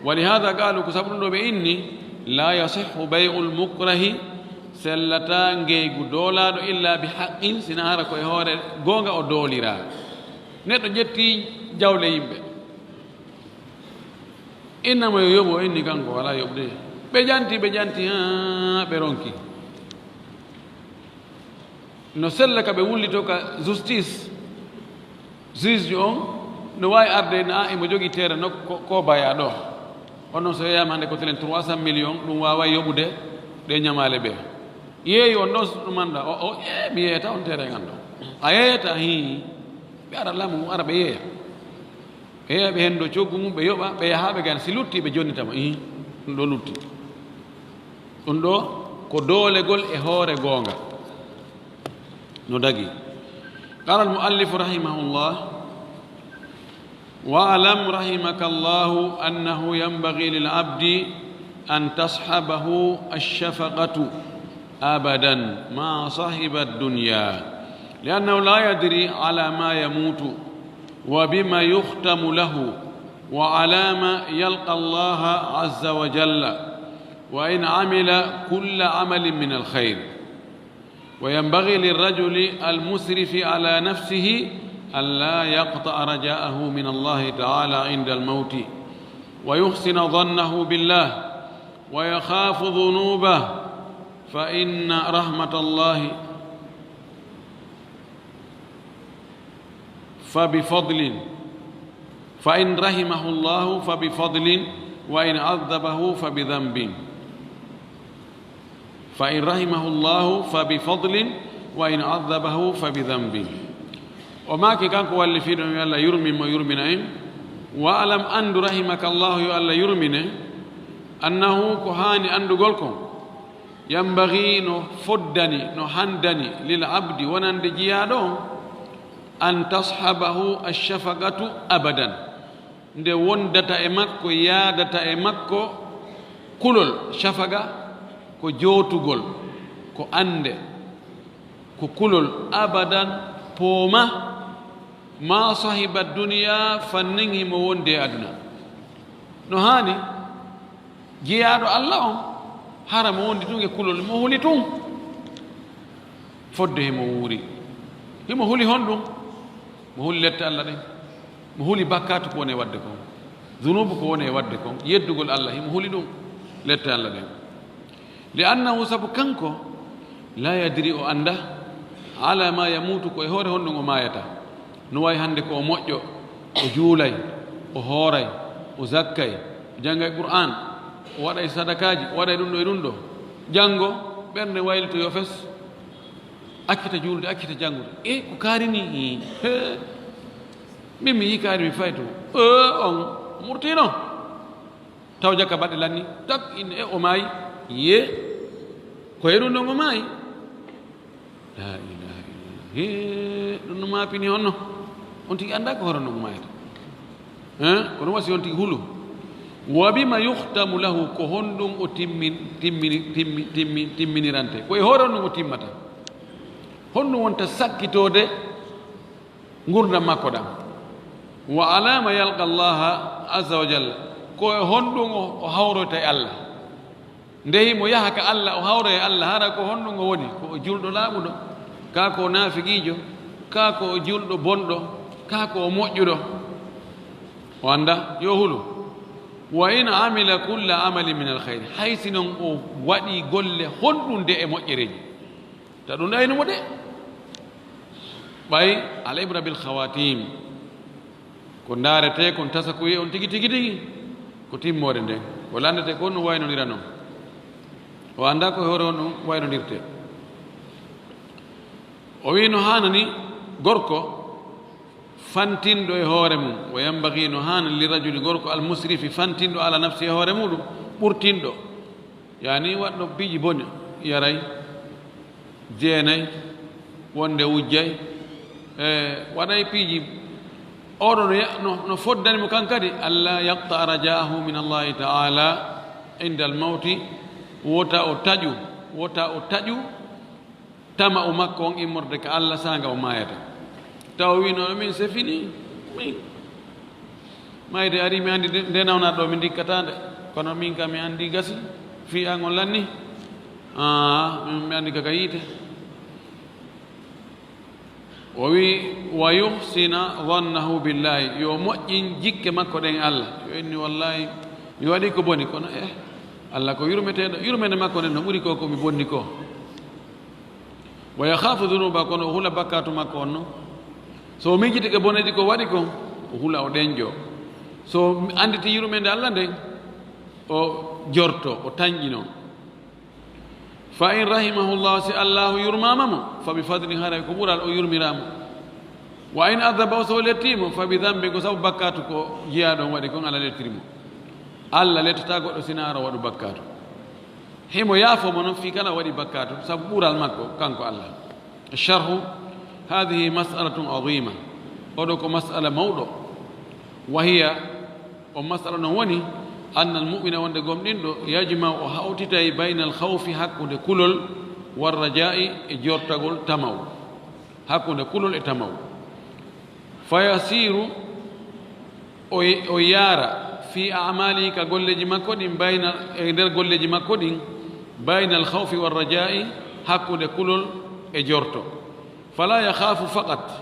Wa li hadha qaalu, ko sabu ɗum ɗo ɓe inni, la yasihhu bay'ul mukrahi, sellataa ngeygu doolaaɗo illa bi haqqin, sina hara ko e hoore goonga o dooliraa. Neɗɗo ƴetti jawle yimɓe. Innama yo yoɓu, o inni kanko walaa yoɓde. Ɓe ƴanti, ɓe ƴanti, haa ɓe ronki. No sella ka ɓe wullito ka justice. Juge on no waawi arde na, a, imo jogii terrain no ko, ko baya ɗo. Onon so yeeyama hannde ko telen trois cent millions, ɗum waaway yoɓude ɗe ñamaale ɓe. Yeeyi on ɗon ɗum annda, o, o, e, mi yeeyata on terrain an ɗo. A yeeyata, hii. Ɓe ara laamu ngu, ara ɓe yeeya. Ɓe yeeya ɓe hendo coggu mum, ɓe yoɓa, ɓe yaha ɓe gana. Si lutti, ɓe jonnitama, ihi, ɗum ɗo lutti. Ɗum ɗo ko doolegol e hoore goonga. No dagi. Qala al-muallifu rahimahullah, "Wa'lam rahimakallahu annahu yanbaghi lil abdi an tashabahu ash-shafaqatu abadan ma sahiba ad-dunya, li'annahu la yadri ala ma yamutu wa bima yukhtamu lahu wa ala ma yalqa Allah azza wa jalla, wa in amila kulla amalin min al-khayr." وينبغي للرجل المسرف على نفسه ألا يقطع رجاءه من الله تعالى عند الموت، ويحسن ظنه بالله، ويخاف ذنوبه فإن رحمة الله فبفضل، فإن رحمه الله فبفضل، وإن عذبه فبذنب. فإن رحمه الله فبفضل، وإن عذبه فبذنب. O maaki kanko wallifiiɗo mi, Allah yurmin mo, yurmina en. Wa alam, anndu, rahimaka Allahu, yo Allah yurmine, annahu, ko haani anndugol kon, yambagi, no foddani, no handani, lil abdi, wonande jiyaaɗo on, an tashabahu ashafaqatu abadan, nde wondata e makko, yaadata e makko kulol. Shafaqa ko jootugol, ko annde, ko kulol. Abadan, pooma, ma sahiba duniya, fannin himo wondi e aduna. No haani jiyaaɗo Allah on, hara mo wondi tun e kulol, mo huli tun. Fodde himo wuuri, himo huli honɗum? Mo huli lette Allah ɗen, mo huli bakkaatu ko woni e waɗde kon, zunuubu ko woni e waɗde kon, yeddugol Allah, himo huli ɗum, lette Allah ɗen. Li annahu, sabu kanko, la yadri, o annda, ala ma yamutu, ko e hoore honɗum o maayata. No wayi hannde ko o moƴƴo, o juulay, o hooray, o zakkay, o janngay Qur'aan, o waɗay sadakaaji, o waɗay ɗum ɗo e ɗum ɗo. Janngo, ɓernde waylito yo fes, accita juulde, accita janngude. E ko kaari ni, hee, min mi yii kaari mi fay to. E, on murtino. Taw jaka baɗɗe lanni, tak, inne, e, o maayi. Ye, ko e ɗum ɗon o maayi. La ilaha illallah. He, ɗum no maapini honno? On tigi annda ko hoore no maayata. Hein? Kono wasi on tigi hulu. Wa bima yuhtamu lahu, ko honɗum o timmin-, timmini-, timmi-, timmi-, timminirante? Ko e hoore honɗum o timmata? Honɗum wonta sakkitoode ngurdam makko ɗam? Wa alama yalqa Allaha azza wa jalla, ko e honɗum o, o hawroyta e Allah? Nde himo yaha ka Allah, o hawra e Allah, hara ko honɗum o woni? Ko o julɗo laaɓuɗo, kaa ko o naafiqiijo, kaa ko o julɗo bonɗo, kaa ko o moƴƴuɗo? O annda, yo hulu. Wa in amila kulla amalin min alkhayri, hay si non o waɗi golle honɗum de e moƴƴereeji, ta ɗum ɗayno mo de. Ɓay al ibra bil khawatim. Ko ndaaretee kon, tasa ko wi'e on tigi, tigi, tigi, ko timmoode nden. Ko lanndetee kon no waynondira non. O anndaa ko e hoore on ɗum waynondirtee. O wi'i no haanani gorko fantinɗo e hoore mum, wa yambagi, no haanani li rajuli, gorko al musrifi, fantinɗo ala nafsi, e hoore muɗum, ɓurtinɗo. Yaani waɗɗo piiji boni, yaray, jeenay, wonde wujjay, e waɗay piiji. Oɗo no ya-, no, no foddani mo kan kadi, alla yaqta rajaahu min Allahi ta'ala inda al mawti, wota o taƴu, wota o taƴu tama'u makko on immorde ka Allah saanga o maayata. Taw wi'no, "Min c'est fini, min mayde ari, mi andi nde, nde nawna ɗo, mi ndikkata nde. Kono min kam mi andi gasi, fii an on lanni. Ah, min mi andi kaka yiite." O wi, "Wa yuhsina dhannahu billahi," yo moƴƴin jikke makko ɗen e Allah. Yo inni, "Wallahi, mi waɗi ko boni, kono, eh, Allah ko yurmeteeɗo, yurmende makko nden no ɓuri ko, ko mi bonni ko." "Wa yakhafu dhunuba," kono o hula bakkaatu makko on non. So o miijitike boneeji ko waɗi kon, o hula, o ɗenƴo. So anditi yurmende Allah nden, o jorto, o tanƴino. "Fa in rahimahullah," si Allahu yurmaama mo, "fa bi fadli," haray ko ɓural o yurmiraama. "Wa in adhabahu," so o lettii mo, "fa bi dhanbi," ko sabu bakkaatu ko jiyaaɗo on waɗi kon, Allah lettiri mo. Allah lettata goɗɗo sina ara waɗu bakkaatu. Himo yaafo mo non fii kala waɗi bakkaatu, sabu ɓural makko, kanko Allah. Sharhu, hadhihi mas'alatun adhima. Oɗo ko mas'ala mawɗo. Wa hiya, o mas'ala non woni, anna al mu'mina, wonde gomɗinɗo, yajma'u, o hawtitay, bayna al khawfi, hakkunde kulol, war raja'i, e jortagol, tamaw. Hakkunde kulol e tamaw. Fayasiru, o, o yaara, fi a'malihi, ka golleeji makko ɗin, bayna, e nder golleeji makko ɗin, bayna al khawfi war raja'i, hakkunde kulol e jorto. Fala yakhafu faqat,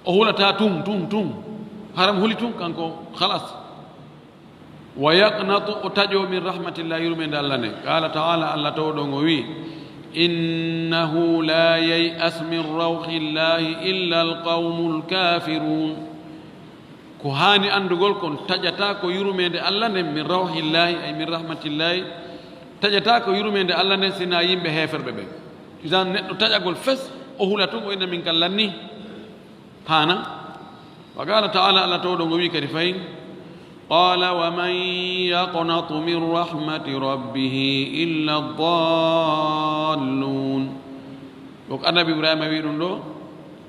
o hulata tun, tun, tun, haram huli tun, kanko, khalas. Wa yaqnatu, o taƴo min rahmatillah, yurmeende Allah nden. Qala ta'ala, Allah towɗo on o wi, innahu la yay'as min rawhillahi illa alqawmul kafirun. Ko haani anndugol kon, taƴata ko yurmeende Allah nden, min rawhillahi, ay min rahmatillahi, taƴata ko yurmeende Allah nden sina yimɓe heeferɓe ɓen. Idan neɗɗo taƴagol fes, o hula tun, o inna min kan lanni. Haana. Wa qala ta'ala, Allah towɗo ngo wi kadi fayin, qala wa man yaqnatu min rahmati rabbihi illa dallun. Ɗo ko annabi Ibrahima wi ɗum ɗo,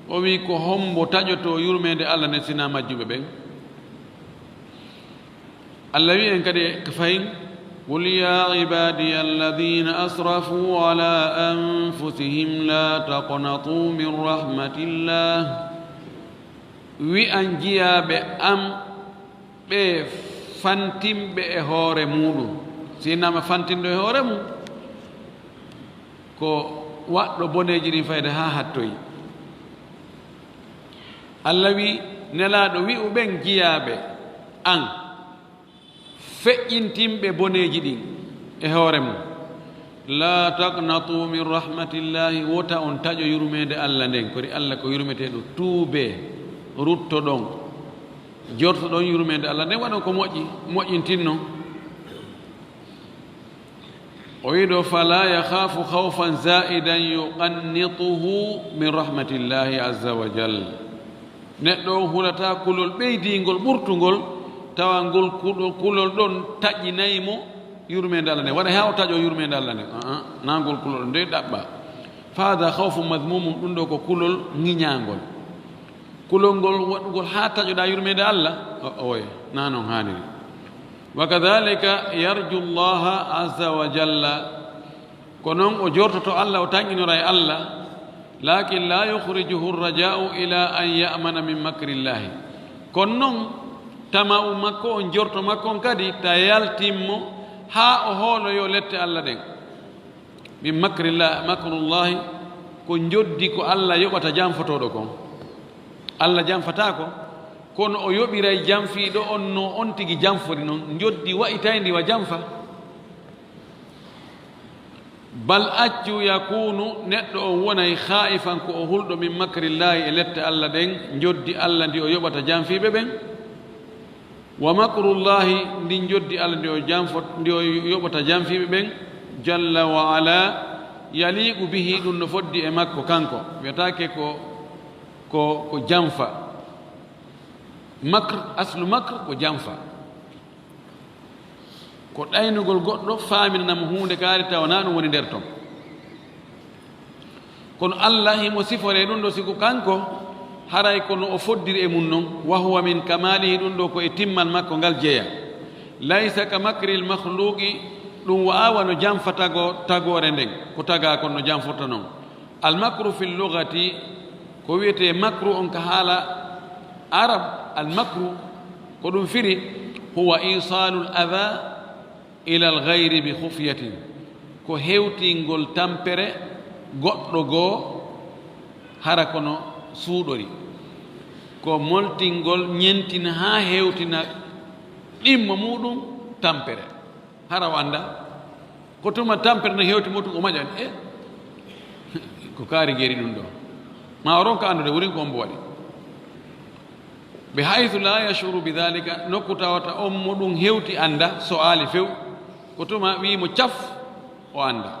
o wi ko hombo taƴoto yurmeende Allah nden sina majjuɓe ɓen. Allah wi en kadi e fayin, qul ya ibadiya alladhina asrafu ala anfusihim la taqnatu min rahmatillah. Wi an jiyaaɓe am ɓe fantimɓe e hoore muɗum. Si innama fantindo e hoore mum, ko waɗɗo boneeji ɗin fayde haa hattoyi. Allah wi, Nelaaɗo, wi'u ɓen jiyaaɓe an, feƴƴintinɓe boneeji ɗin e hoore mum, la taqnatu min rahmatillahi, wota on taƴo yurmeende Allah nden. Kori Allah ko yurmeteeɗo, tuubee, ruttoɗon, jortoɗon yurmeende Allah nden, waɗon ko moƴƴi, moƴƴintinnon. O wi ɗo, fala yakhafu khawfan za'idan yuqannituhu min rahmatillahi azza wa jal. Neɗɗo on hulata kulol ɓeydiingol, ɓurtungol, tawa ngol kuɗo-, kulol ɗon taƴinay mo yurmeende Allah nden. Waɗa haa o taƴo yurmeende Allah nden. Aa, naa ngol kulol ɗon dey ɗaɓɓa. Fa hadha khawfun madhmumun, ɗum ɗo ko kulol ŋiñaangol. Kulol ngol waɗugol haa taƴoɗaa yurmeende Allah, o-, oye, naa non haaniri. Wa kadhalika yarju Allaha azza wa jalla, ko non o jortoto Allah, o tanƴinora e Allah, lakin la yukhrijuhu raja'u ila an ya'mana min makrillahi. Kono non tama'u makko on, jorto makko on kadi, ta yaltin mo haa o hooloyo lette Allah ɗen. Min makrillah, makrullahi, ko njoddi ko Allah yoɓata janfotooɗo kon. Allah janfataako, kono o yoɓiray janfiiɗo on no on tigi janfori non, njoddi wa'itayndi wa janfa. Bal accu yakunu, neɗɗo on wonay khaifan, ko o hulɗo, min makrillahi, e lette Allah ɗen, njoddi Allah ndi o yoɓata janfiiɓe ɓen. Wa makrullahi, ndin njoddi Allah ndi o janfot-, ndi o yoɓata janfiiɓe ɓen, jalla wa ala, yaliqu bihi, ɗum no foddi e makko kanko. Wiyataake ko, ko, ko janfa. Makr, aslu makr ko janfa. Ko ɗaynugol goɗɗo, faaminana mo huunde kaari, tawa na ɗum woni nder ton. Kono Allah himo siforee ɗum ɗo, siku kanko haray ko no o foddiri e mum non, wa huwa min kamalihi, ɗum ɗo ko e timmal makko ngal jeya. Laysa ka makril makhluqi, ɗum wa'aa wano janfa tago-, tagoore nden, ko tagaa kon no janforta non. Al makru fil lughati, ko wi'etee makru on ka haala Arab, al makru, ko ɗum firi, huwa isalul adha ilal ghayri bi khufyatin, ko hewtingol tampere goɗɗo goo hara kono suuɗori, ko moltingol ñentina haa hewtina ɗimmo muɗum tampere, hara o annda ko tuma tampere no hewti mo tun, o maƴan, e ko kaari geri ɗum ɗo, ma o ronka anndude wurin ko ombo waɗi. Bi haythu la yashuru bi dhalika, nokku tawata on mo ɗum hewti annda, so aali few, ko tuma wi'i mo caf, o annda.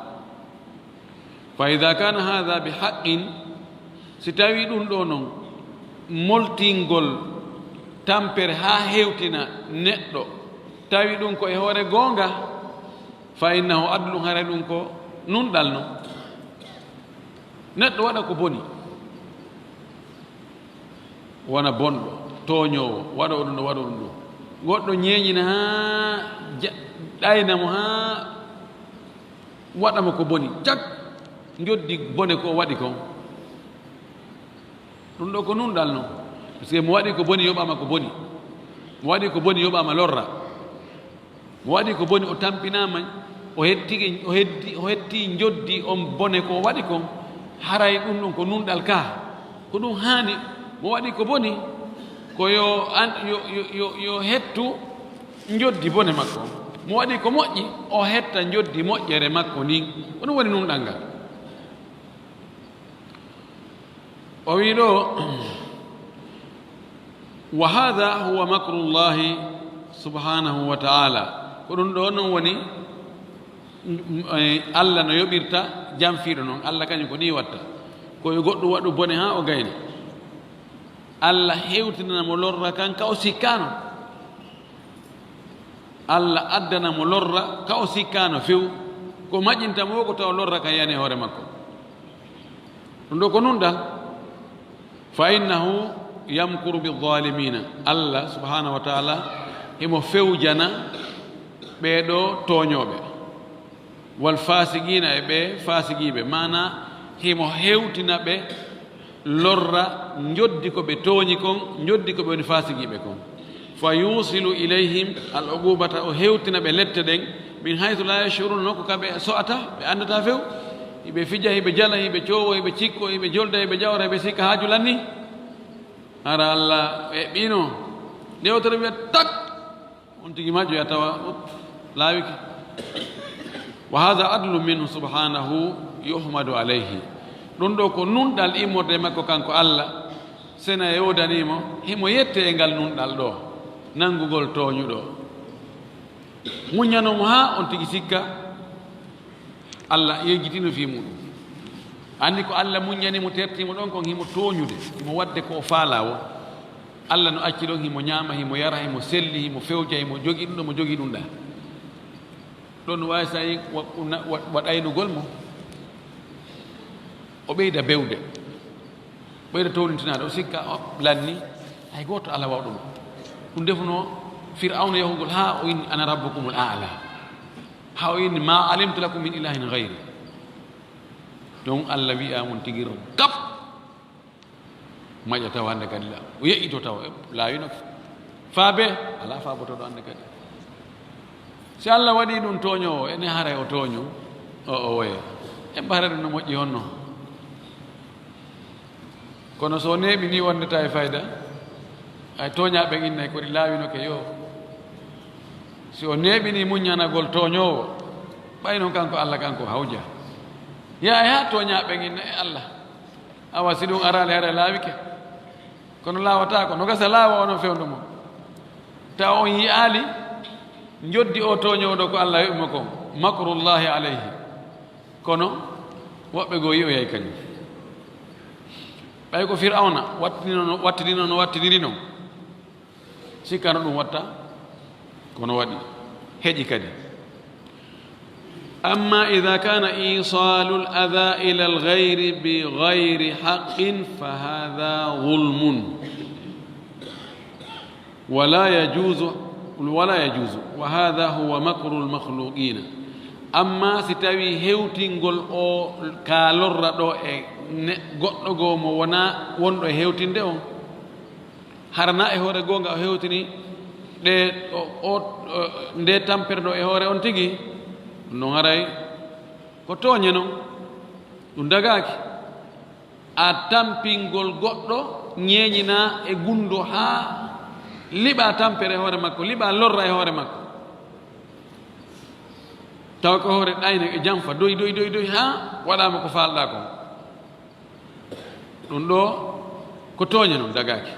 Fa idha kana hadha bi haqqin, si tawi ɗum ɗo non moltingol tampere haa hewtina neɗɗo, tawi ɗum ko e hoore goonga, fa innahu adlun, haray ɗum ko nunɗal non. Neɗɗo waɗa ko boni, wona bonɗo, tooñoowo, waɗa ɗum ɗo, waɗa ɗum ɗo. Goɗɗo ñeeñina haa ja-, ɗayna mo haa waɗa mo ko boni. Cak, njoddi bone ko o waɗi kon. Ɗum ɗo ko nunɗal non. Parce que mo waɗi ko boni yoɓaama ko boni. Mo waɗi ko boni yoɓaama lorra. Mo waɗi ko boni, o tampinaama, o hettike, o heddi, o hetti njoddi on bone ko o waɗi kon, haray ɗum ɗum ko nunɗal ka. Ko ɗum haani, mo waɗi ko boni, ko yo an-, yo, yo, yo, yo hettu njoddi bone makko, mo waɗi ko moƴƴi, o hetta njoddi moƴƴere makko ndin. Ko ɗum woni nunɗal ngal. O wii ɗo, "Wa hadha huwa makrullahi subhanahu wa ta'ala." Ko ɗum ɗo non woni, mm, eh, Allah no yoɓirta janfiiɗo non. Allah kañum ko nii watta. Ko yo goɗɗum waɗu bone haa o gayna. Allah hewtinana mo lorra kan ka o sikkaano. Allah addana mo lorra ka o sikkaano few. Ko maƴinta mo ko tawa lorra kan yani e hoore makko. Ɗum ɗo ko nunɗal. "Fa innahu yamkuru bi zalimina." Allah subhanahu wa ta'ala himo fewjana ɓee ɗo tooñooɓe. "Wal fasiqina", e ɓe fasiqiiɓe, maana himo hewtina ɓe lorra njoddi ko ɓe tooñi kon, njoddi ko ɓe woni fasiqiiɓe kon. "Fa yusilu ilayhim al uqubata", o hewtina ɓe lette ɗen, "min haythu la yashuruna", nokku ka ɓe so'ata, ɓe anndataa few. Hiɓe fija, hiɓe jala, hiɓe coowo, hiɓe cikko, hiɓe jolda, hiɓe ƴawra, hiɓe sikka haaju lanni. Hara Allah eɓɓino nde o tori wiya tak, on tigi majjoya tawa, up, laawike. "Wa hadha adlu minhu subhanahu yuhmadu alayhi." Ɗum ɗo ko nunɗal immorde makko kanko Allah. Sena e wodanimo, himo yette e ngal nunɗal ɗo, nanngugol tooñuɗo. Muññano mo haa on tigi sikka Allah yejjitino fii muɗum. Anndi ko Allah muññani mo, terti mo ɗon kon, himo tooñude, himo waɗde ko o faalaa wo. Allah no acci ɗon, himo ñaama, himo yara, himo selli, himo fewja, himo jogi ɗum ɗo, mo jogi ɗum ɗa. Ɗon no waawi sa'i wa-, wa-, waɗaynugol mo, o ɓeyda bewde. Ɓeyda towlintinaade, o sikka, o lanni, hay gooto alaa waawɗo ɗum. Ɗum defunoo Fir'awna yahugol haa o inni, "Ana rabbukumul a'la." Haa o inni, "Ma alimtu lakum min ilahin ghayri." Ɗum Allah wi'a mon tigi gap. Maƴa tawa hannde kadi la-, o yeƴƴito tawa, e, laawino ke. Faabe, alaa faabotooɗo hannde kadi. Si Allah waɗi ɗum tooñoowo, ene haray o tooñu, o, o woya. En ɓahra ɗum no moƴƴi honno. Kono so o neeɓi ni wonde tawi fayda, ay tooñaaɓe innay ko ɗi laawino ke yo. Si o neeɓi ni muññanagol tooñoowo, ɓay non kanko Allah kanko hawja. Yaay haa tooñaaɓe innay Allah. Awa si ɗum araali haray laawike. Kono laawataako, no gasa laawa onon fewndo mo. Tawa on yi'aali, njoddi o tooñooɗo ko Allah yoɓi mo kon, makrullahi alayhi. Kono woɓɓe goo yi'oyay kañum. Ɓay ko Fir'awna wattinino, wattinino no wattiniri non. Sikkano ɗum watta, kono waɗi. Heƴi kadi. Amma idha kana isalul adha ila al ghayri bi ghayri haqqin fa hadha dhulmun. Wala yajuzu, wala yajuzu. Wa hadha huwa makrul makhluqina. Amma si tawi hewtingol o ka lorra ɗo e ne-, goɗɗo goo mo wona wonɗo e hewtinde on, hara na e hoore goonga o hewtini ɗe, o, o, o, nde tampere ɗo e hoore on tigi, non haray ko tooñe non, ɗum dagaaki. A tampingol goɗɗo ñeeñina e gunndo haa liɓa tampere e hoore makko, liɓa lorra e hoore makko. Tawa ko hoore ɗayne e janfa, doy, doy, doy, doy, haa waɗaama ko faalɗaa kon. Ɗum ɗo ko tooñe non dagaaki.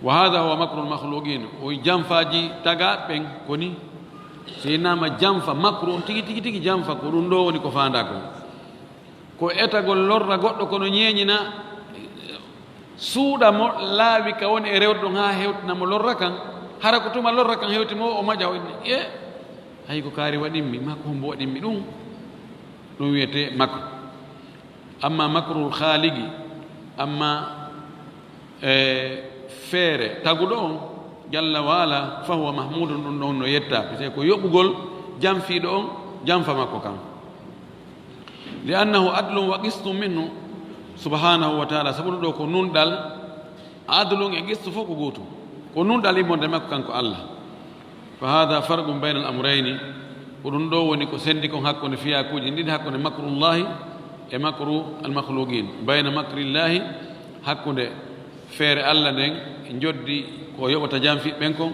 Wa hadha huwa makrul makhluqin. O janfaaji tagaa ɓen ko ni. So innama janfa makru on tigi, tigi, tigi janfa ko ɗum ɗo woni ko faandaa kon. Ko etagol lorra goɗɗo kono ñeeñina, suuɗa mo laawi ka woni e rewde ɗon haa hewtina mo lorra kan. Hara ko tuma lorra kan hewti mo o maƴa o inni, e, hay ko kaari waɗimmi, maa ko hombo waɗimmi ɗum? Ɗum wiyetee makru. Amma makrul khaliqi, amma, e, feere taguɗo on, jalla wa ala, fa huwa mahmudun, ɗum ɗon no yetta, parce que ko yoɓugol janfiiɗo on, janfa makko kan. Li annahu adlun wa qistun minhu, subhanahu wa ta'ala, sabu ɗum ɗo ko nunɗal, adlun e qistu fof ko gootum. Ko nunɗal immorde makko kanko Allah. Fa hadha farqun bayna al amrayni, ko ɗum ɗo woni ko sendi kon hakkunde fiyakuuji ɗiɗi, hakkunde makrullahi e makru al makhluqin. Bayna makrillahi, hakkunde feere Allah nden, e njoddi ko yoɓata janfiiɓe ɓen kon,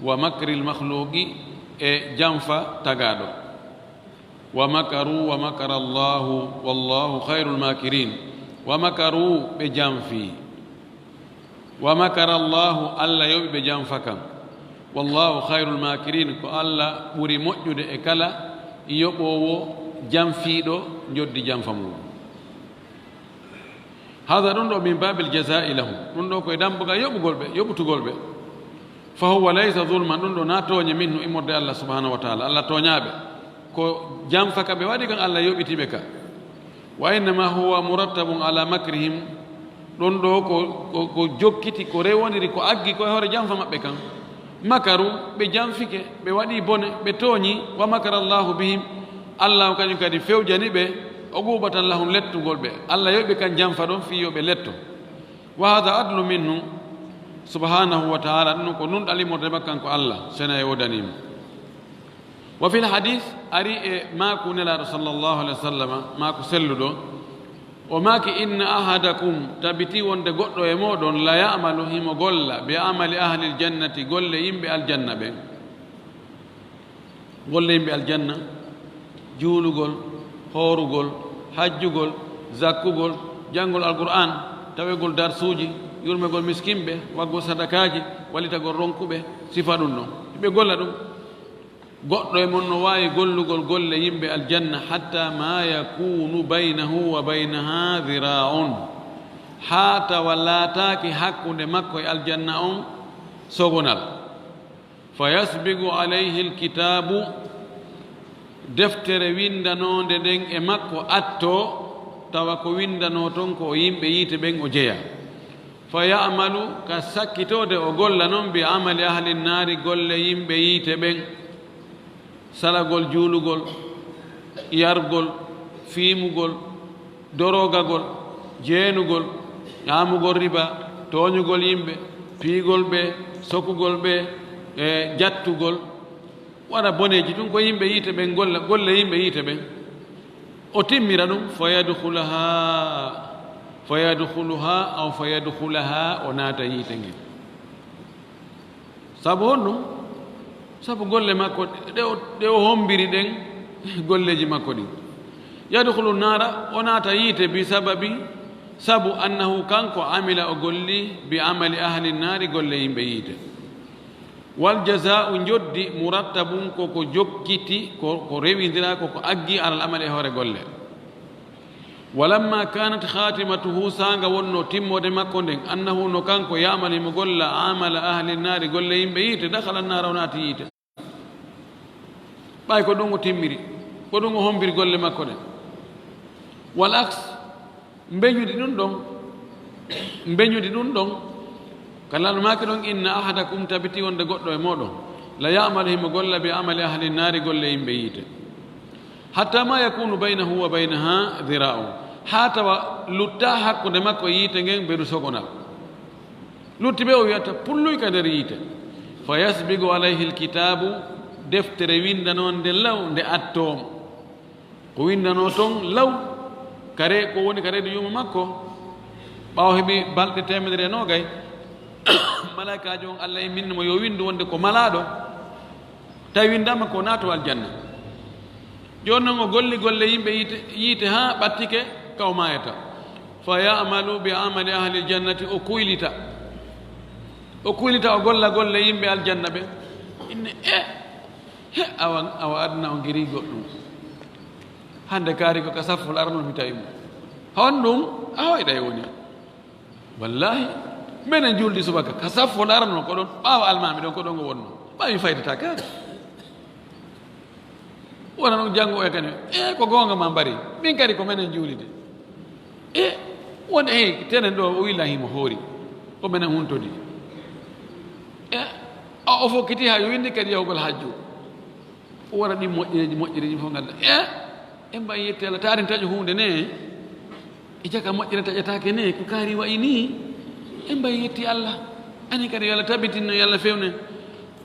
Wa makril makhluqi, e janfa tagaaɗo. Wa makaru wa makara Allahu wallahu khayrul makirin. Wa makaru, ɓe janfi. Wa makara Allahu, Allah yoɓi ɓe janfa kan. Wallahu khayrul makirin, ko Allah ɓuri moƴƴude e kala yoɓoowo janfiiɗo njoddi janfa mum. Hada, ɗum ɗo, min babil jazai lahum, ɗum ɗo koye dambugal yoɓugol ɓe, yoɓutugol ɓe. Fa huwa laysa zulman, ɗum ɗo na tooñe minhu, immorde Allah subhanahu wa taala. Allah tooñaaɓe, ko janfa ka ɓe waɗi kan, Allah yoɓiti ɓe ka. Wa innama huwa murattabun ala makrihim, ɗum ɗo ko, ko, ko jokkiti, ko rewondiri, ko aggi ko e hoore janfa maɓɓe kan. Makaru, ɓe janfike, ɓe waɗi bone, ɓe tooñi. Wa makara Allahu bihim, Allah on kañum kadi fewjani ɓe, uqubatan lahum, lettugol ɓe. Allah yoɓi kan janfa ɗon fii yo ɓe letto. Wa hada adlu minhu subhanahu wa taala, ɗum ko nunɗal immorde makko kanko Allah, sena e wodanimo. Wa fil hadis, ari e maaku Nelaaɗo sallallahu alaihi wa sallam, maaku selluɗo, o maaki, inna ahadakum, tabiti wonde goɗɗo e mooɗon, la ya'malu, himo golla, bi amali ahlil jannati, golle yimɓe aljanna ɓen. Golle yimɓe aljanna, juulugol, hoorugol, hajjugol, zakkugol, janngol Alqur'aan, tawegol darsuuji, yurmegol miskinɓe, waggol sadakaaji, wallitagol ronkuɓe, sifa ɗum ɗon. Ɓe golla ɗum. Goɗɗo e mon no waawi gollugol golle yimɓe aljanna, hatta ma yakunu baynahu wa baynaha dhira'un, haa tawa laataaki hakkunde makko e aljanna on sogonal. Fa yasbigu alayhi alkitaabu, deftere winndanoonde nden e makko attoo, tawa ko winndanoo ton ko o yimɓe yiite ɓen o jeyaa. Fa ya'malu, ka sakkitoode o golla non, bi amali ahli nnaari, golle yimɓe yiite ɓen, salagol, juulugol, yargol, fiimugol, dorogagol, jeenugol, ñaamugol riba, tooñugol yimɓe, piigol ɓe, sokugol ɓe, e jattugol, wara boneeji tun ko yimɓe yiite ɓen golla, golle yimɓe yiite ɓen. O timmira ɗum, fa yadkhulaha, fa yadkhuluha, aw fa yadkhulaha, o naata yiite ngen. Sabu honɗum? Sabu golle makko ɗe o, ɗe o hombiri ɗen, golleeji makko ɗin. Yadkhulu nnaara, o naata yiite, bi sababi, sabu annahu, kanko, amila, o golli, bi amali ahli nnaari, golle yimɓe yiite. Wal jazaa'u, njoddi, murattabun, ko ko jokkiti, ko, ko rewindira, ko ko aggi alal amali, e hoore golle. Walamma kanat khatimatuhu, saanga wonno timmoode makko nden, annahu, no kanko, ya'malu, himo golla, amala ahli nnaari, golle yimɓe yiite, dakhala nnaara, o naati yiite. Ɓay ko ɗum o timmiri, ko ɗum o hombiri golle makko ɗen. Wal aks, mbeñudi ɗum ɗon, mbeñudi ɗum ɗon, ka Laamɗo maaki ɗon, inna ahadakum, tabiti wonde goɗɗo e mooɗon, la ya'malu, himo golla, bi amali ahli nnaari, golle yimɓe yiite. Hatta ma yakunu baynahu wa baynaha dhira'un, haa tawa lutta hakkunde makko e yiite ngen beru sogonal. Lutti ɓe o wiyata pulluy ka nder yiite. Fa yasbigu alayhi alkitaabu, deftere winndanoonde law nde attoo mo. Ko winndanoo ton law, kare ko woni ka reedu yuuma makko. Ɓaawo heɓi balɗe teemedere e noogay, malaykaajo on, Allah imminni mo yo winndu wonde ko malaaɗo. Tawi winndaama ko naato aljanna. Jooni non o golli golle yimɓe yiite, yiite haa ɓattike ka o maayata. Fa ya'malu bi amali ahli aljannati, o kuylita. O kuylita, o golla golle yimɓe aljanna ɓe. Inne, e, he, awa, awa aduna o ngiri goɗɗum. Hannde kaari ko ka saffol arano mi tawi mo. Honɗum? A hoyɗa e woni. Wallahi, menen juldi subaka, ka saffo laranno ko ɗon, ɓaawo almaami ɗon ko ɗon o wonno. Ɓaawi faydata ka. Wona ɗon janngo oya kadi, e ko goonga ma mbari, min kadi ko menen juulide. E won e tenen ɗo, o willahi mo hoori, ko menen huntodi. E a o fokkiti ha yo winndi kadi yahugol hajju. O wara ɗin moƴƴereeji, moƴƴereeji fof ngadda. E, en mbayi yetti Allah, taaren taƴo huunde ne. E jaka moƴƴere taƴataake ne, ko kaari wayi ni. En mbayi yetti Allah. Anen kadi yo Allah tabitinno, yo Allah fewne.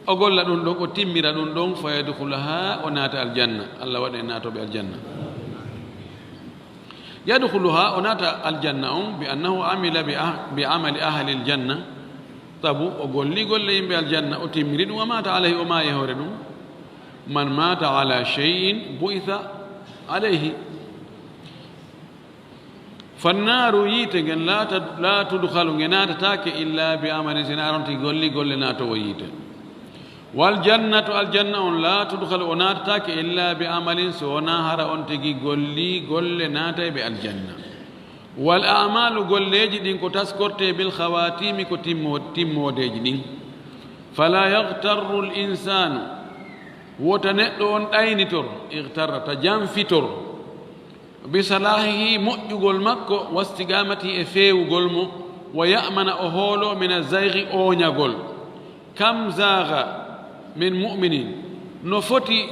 O golla ɗum ɗon, o timmira ɗum ɗon, fa yadkhulaha, o naata aljanna. Allah waɗa en naatooɓe aljanna. Yadkhuluha, o naata aljanna on, bi annahu amila bi ah-, bi amali ahlil janna. Sabu o golli golle yimɓe aljanna, o timmiri ɗum, wa maata alayhi, o maayi e hoore ɗum. Man maata ala shay'in bu'itha alayhi. Fannaaru, yiite ngen, la tad-, la tudkhalu, nge naatataake illa bi amalin, si na aronti golli golle naatowo yiite. Wal jannatu, aljanna on, la tudkhalu, o naatataake illa bi amalin, so wonaa hara on tigi golli golle naatayɓe aljanna. Wal a'malu, golleeji ɗin ko taskorte bil khawatimi, ko timmo-, timmoodeeji ɗin. Fala yaghtarru l insanu, wota neɗɗo on ɗaynitor, ightarra, ta janfitor, bi salahihi, moƴƴugol makko, wastigamatihi, e feewugol mo, wa ya'mana, o hoolo, min azaygi, ooñagol. Kam zaaga min mu'minin, no foti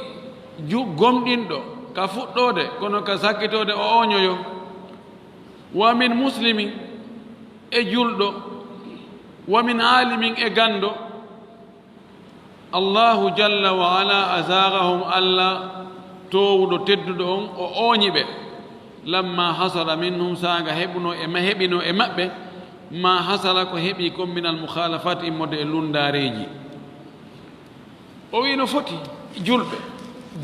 ju-, gomɗinɗo ka fuɗɗoode, kono ka sakkitoode o ooñoyo. Wa min muslimin, e julɗo, wa min aalimin, e ganndo. Allahu jalla wa ala azaagahum, Allah toowuɗo tedduɗo on, o ooñi ɓe. Lamma hasala minhum, saanga heɓuno e ma-, heɓino e maɓɓe, ma hasala, ko heɓi kon, min al mukhalafat, immorde e lunndaareeji. O wi no foti julɓe,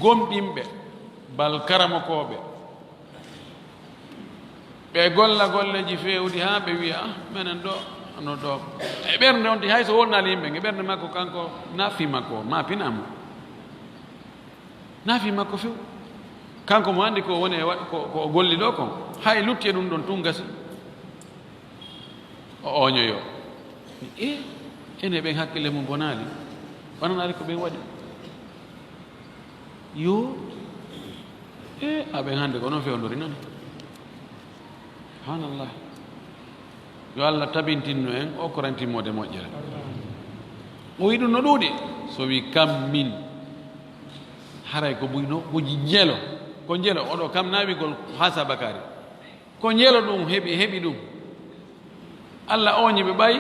gomɗinɓe, bal karamokooɓe, ɓe golla golleeji feewuɗi haa ɓe wiya, "Ah, menen ɗo, no ɗo." E ɓernde on tigi, hay so wonnaali yimɓe, e ɓernde makko kanko, nafi makko, ma pinaama. Nafi makko few. Kanko mo anndi ko woni e waɗ-, ko, ko o golli ɗo kon. Hay lutti e ɗum ɗon tun gasi. O ooñoyo. E, ene ɓen hakkille mum bonaali. Wananaali ko ɓen waɗi. Yo. E, a ɓen hannde ko non fewndori non. Subhanallah. Yo Allah tabintinno en, o korantimmo de moƴƴere. O wi ɗum no ɗuuɗi. So wi kam min. Haray ko buy no, ko jelo. Ko jelo, oɗo kam na wigol hasabakari. Ko njelo ɗum heɓi, heɓi ɗum. Allah ooñi ɓe ɓay,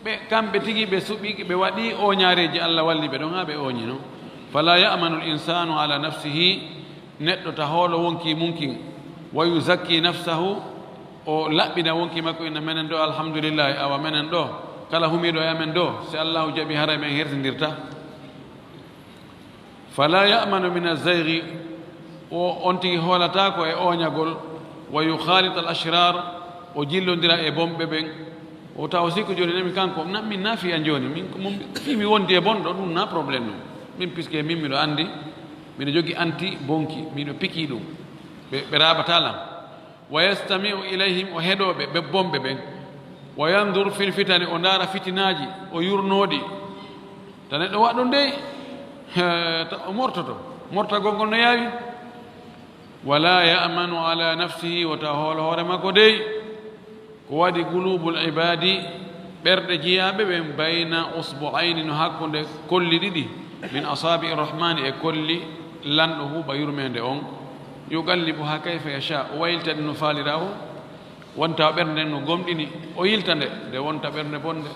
ɓe, kamɓe tigi ɓe suɓi, ɓe waɗi ooñaareeji, Allah walli ɓe ɗon haa ɓe ooñino. Fala ya'manu l insanu ala nafsihi, neɗɗo ta hoolo wonki mum kin, wa yuzakki nafsahu, o laɓɓina wonki makko, inna menen ɗo, alhamdulillahi, awa menen ɗo, kala humiiɗo e amen ɗo, si Allahu jaɓi, haray men hersindirta. Fala ya'manu min azaygi, o, on tigi hoolataako e ooñagol, wa yukhalit al ashrar, o jillondira e bonɓe ɓen. O tawa si ko jooni nami kanko, na, min na fiya jooni, min ko mum, fii mi wondi e bonɗo, ɗum na problème ɗum. Min, puisque min miɗo anndi, miɗo jogi anti bonki, miɗo piki ɗum. Ɓe, ɓe raaɓata lam. Wa yastami'u ilayhim, o heɗoo ɓe, ɓe bonɓe ɓen. Wa yanzur fil fitani, o ndaara fitinaaji, o yurnoo ɗi. Ta neɗɗo waɗɗo dey, hee, ta o mortoto. Mortagol ngol no yaawi. Wala ya'manu ala nafsihi, wota hoolo hoore makko dey. Ko waɗi qulubul ibadi, ɓerɗe jiyaaɓe ɓen, bayna usbu'ayni, no hakkunde kolli ɗiɗi, min asabi'i rahmani, e kolli lanɗo huuɓa yurmeende on. Yuqallibuha kayfa yasha, o waylita ɗi no faalira o. Wonta ɓernde nden no gomɗini, o yilta nde, nde wonta ɓernde bonde.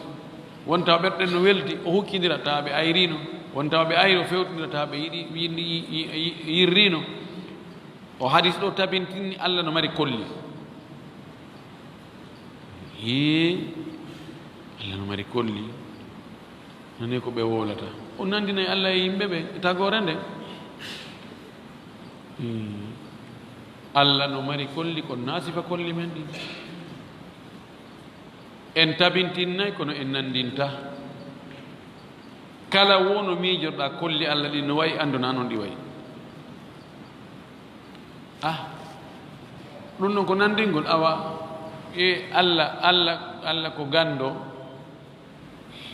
Wonta ɓerɗe nden no weldi, o hukkindira, tawa ɓe ayrino. Wonta ɓe ayro, fewtindira, tawa ɓe yiɗi, yi-, yi-, yi-, yi-, yirrino. O hadis ɗo tabintinni Allah no mari kolli. Hee, Allah no mari kolli. Nani ko ɓe wowlata. O nandinay Allah e yimɓe ɓe e tagoore nde. Hmm. Allah no mari kolli, kono na sifa kolli men ɗin. En tabintinnay, kono en nandinta. Kala wo no miijorɗaa kolli Allah ɗin no wayi, anndona non ɗi wayi. Ah, ɗum ɗon ko nanndingol, awa, e Allah, Allah, Allah ko ganndo.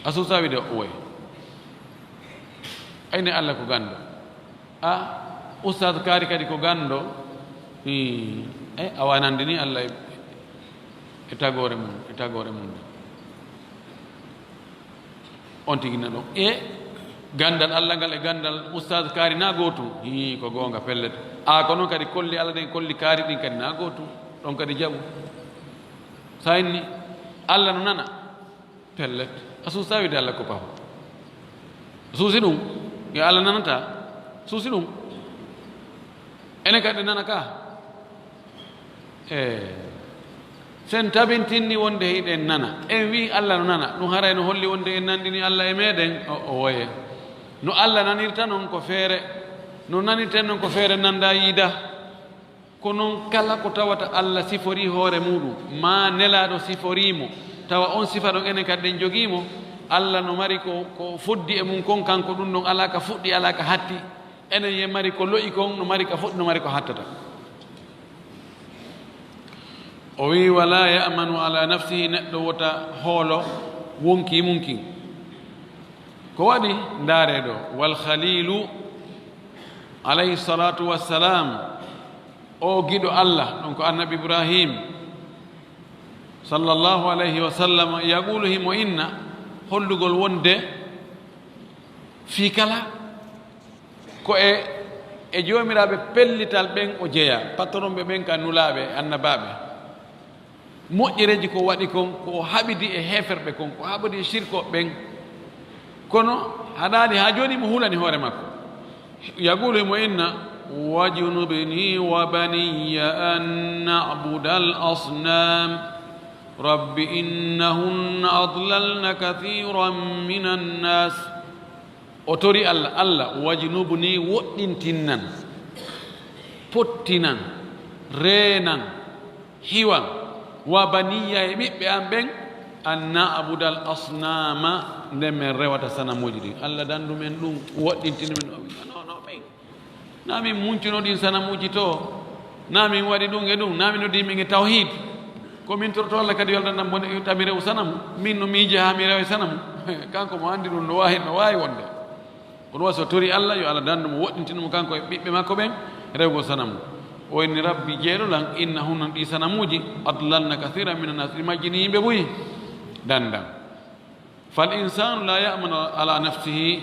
A suusaa wiide o wayi. Ayne Allah ko ganndo. A, Ustaas Kaari kadi ko ganndo. Hmm. E, awa nanndini Allah e, e tagoore mum, e tagoore mum. On tigi na ɗon. E ganndal Allah ngal e ganndal Ustaas Kaari na gootum? Hii, ko goonga, pellet. A, ko noon kadi kolli Allah ɗin, kolli Kaari ɗin kadi na gootum. Ɗon kadi jaɓu. So a inni Allah no nana, pellet. A suusaa wiide Allah ko paho. A suusi ɗum? Yo Allah nanata? Suusi ɗum? Enen kadi nana ka? E, Sen tabintinni wonde hiɗen nana. En wi'i Alla no nana. Ɗum haray no holli wonde en nandini Alla e meɗen? O, o woye. No Alla nanirta non ko feere, no nanirten non ko feere nanda yiida. Ko non kala ko tawata Alla sifori hoore muɗum, maa Nelaaɗo sifori mo, tawa on sifa ɗon enen kadi ɗen jogii mo, Alla no mari ko, ko foddi e mum kon, kanko ɗum ɗon alaa ka fuɗɗi, alaa ka hatti. Enen ye mari ko lo'i kon, no mari ka fuɗɗi, no mari ko hattata. O wi'i, "Wala ya'manu ala nafsihi", neɗɗo wota hoolo wonki mum kin. Ko waɗi? Ndaaree ɗo. Wal Khaliilu, alayhi salatu wassalam, o giɗo Alla, ɗon ko Annabi Ibrahim, sallallahu alayhi wa sallam, yaqulu, himo inna, hollugol wonde fii kala ko e, e joomiraaɓe pellital ɓen o jeyaa, patronɓe ɓen ka nulaaɓe, annabaaɓe. Moƴƴereeji ko waɗi kon, ko o haɓidi e heeferɓe kon, ko haɓidi e sirkooɓe ɓen. Kono haɗaali haa jooni mo hulani hoore makko. Yaqulu, himo inna, "Wajnubni wa baniya an na'buda al asnam. Rabbi innahunna adlalna kathiran minan nas." O tori Alla, "Alla, wajnubni, woɗɗintinnan, pottinan, reenan, hiwan, wa baniya, e ɓiɓɓe am ɓen, an na'budal asnama, nden men rewata sanamuuji ɗin. Alla, dandu men ɗum, woɗɗintin men." O wi'a, "No, no, ɓen. Na min muncuno ɗin sanamuuji to, na min waɗi ɗum e ɗum, na min noddi yimɓe e tawhid. Ko min toroto Alla kadi yo Alla dandan bone, yo tami rewu sanamu. Min no miije haa mi rewa e sanamu." Kanko mo anndi ɗum no waawi, no waawi wonde. Ko ɗum waɗi so tori Alla, yo Alla dandu mo, woɗɗintin mo kanko e ɓiɓɓe makko ɓen rewgol sanamu. O inni, "Rabbi, jeeɗo lan, innahunna, ɗi sanamuuji, adlalna kathiran minan nas, ɗi majjini yimɓe buy dandan." Fal insanu la ya'manu ala nafsihi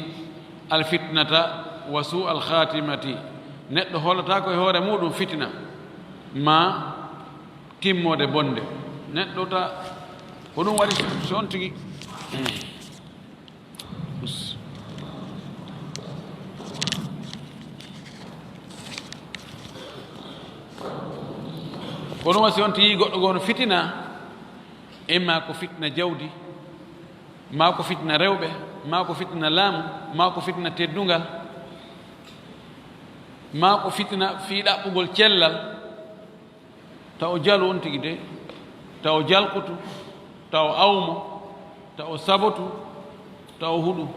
al fitnata wa su al khatimati. Neɗɗo hoolataako e hoore muɗum fitina ma timmoode bonde. Neɗɗo ta, ko ɗum waɗi so on tigi. Ko ɗum waɗi si on tigi goɗɗo goo no fitina, imma ko fitina jawdi, maa ko fitina rewɓe, maa ko fitina laamu, maa ko fitina teddungal, maa ko fitina fii ɗaɓɓugol cellal, taw o jalu on tigi de, taw o jalkutu, taw o awmo, taw o sabotu, taw o huɗu.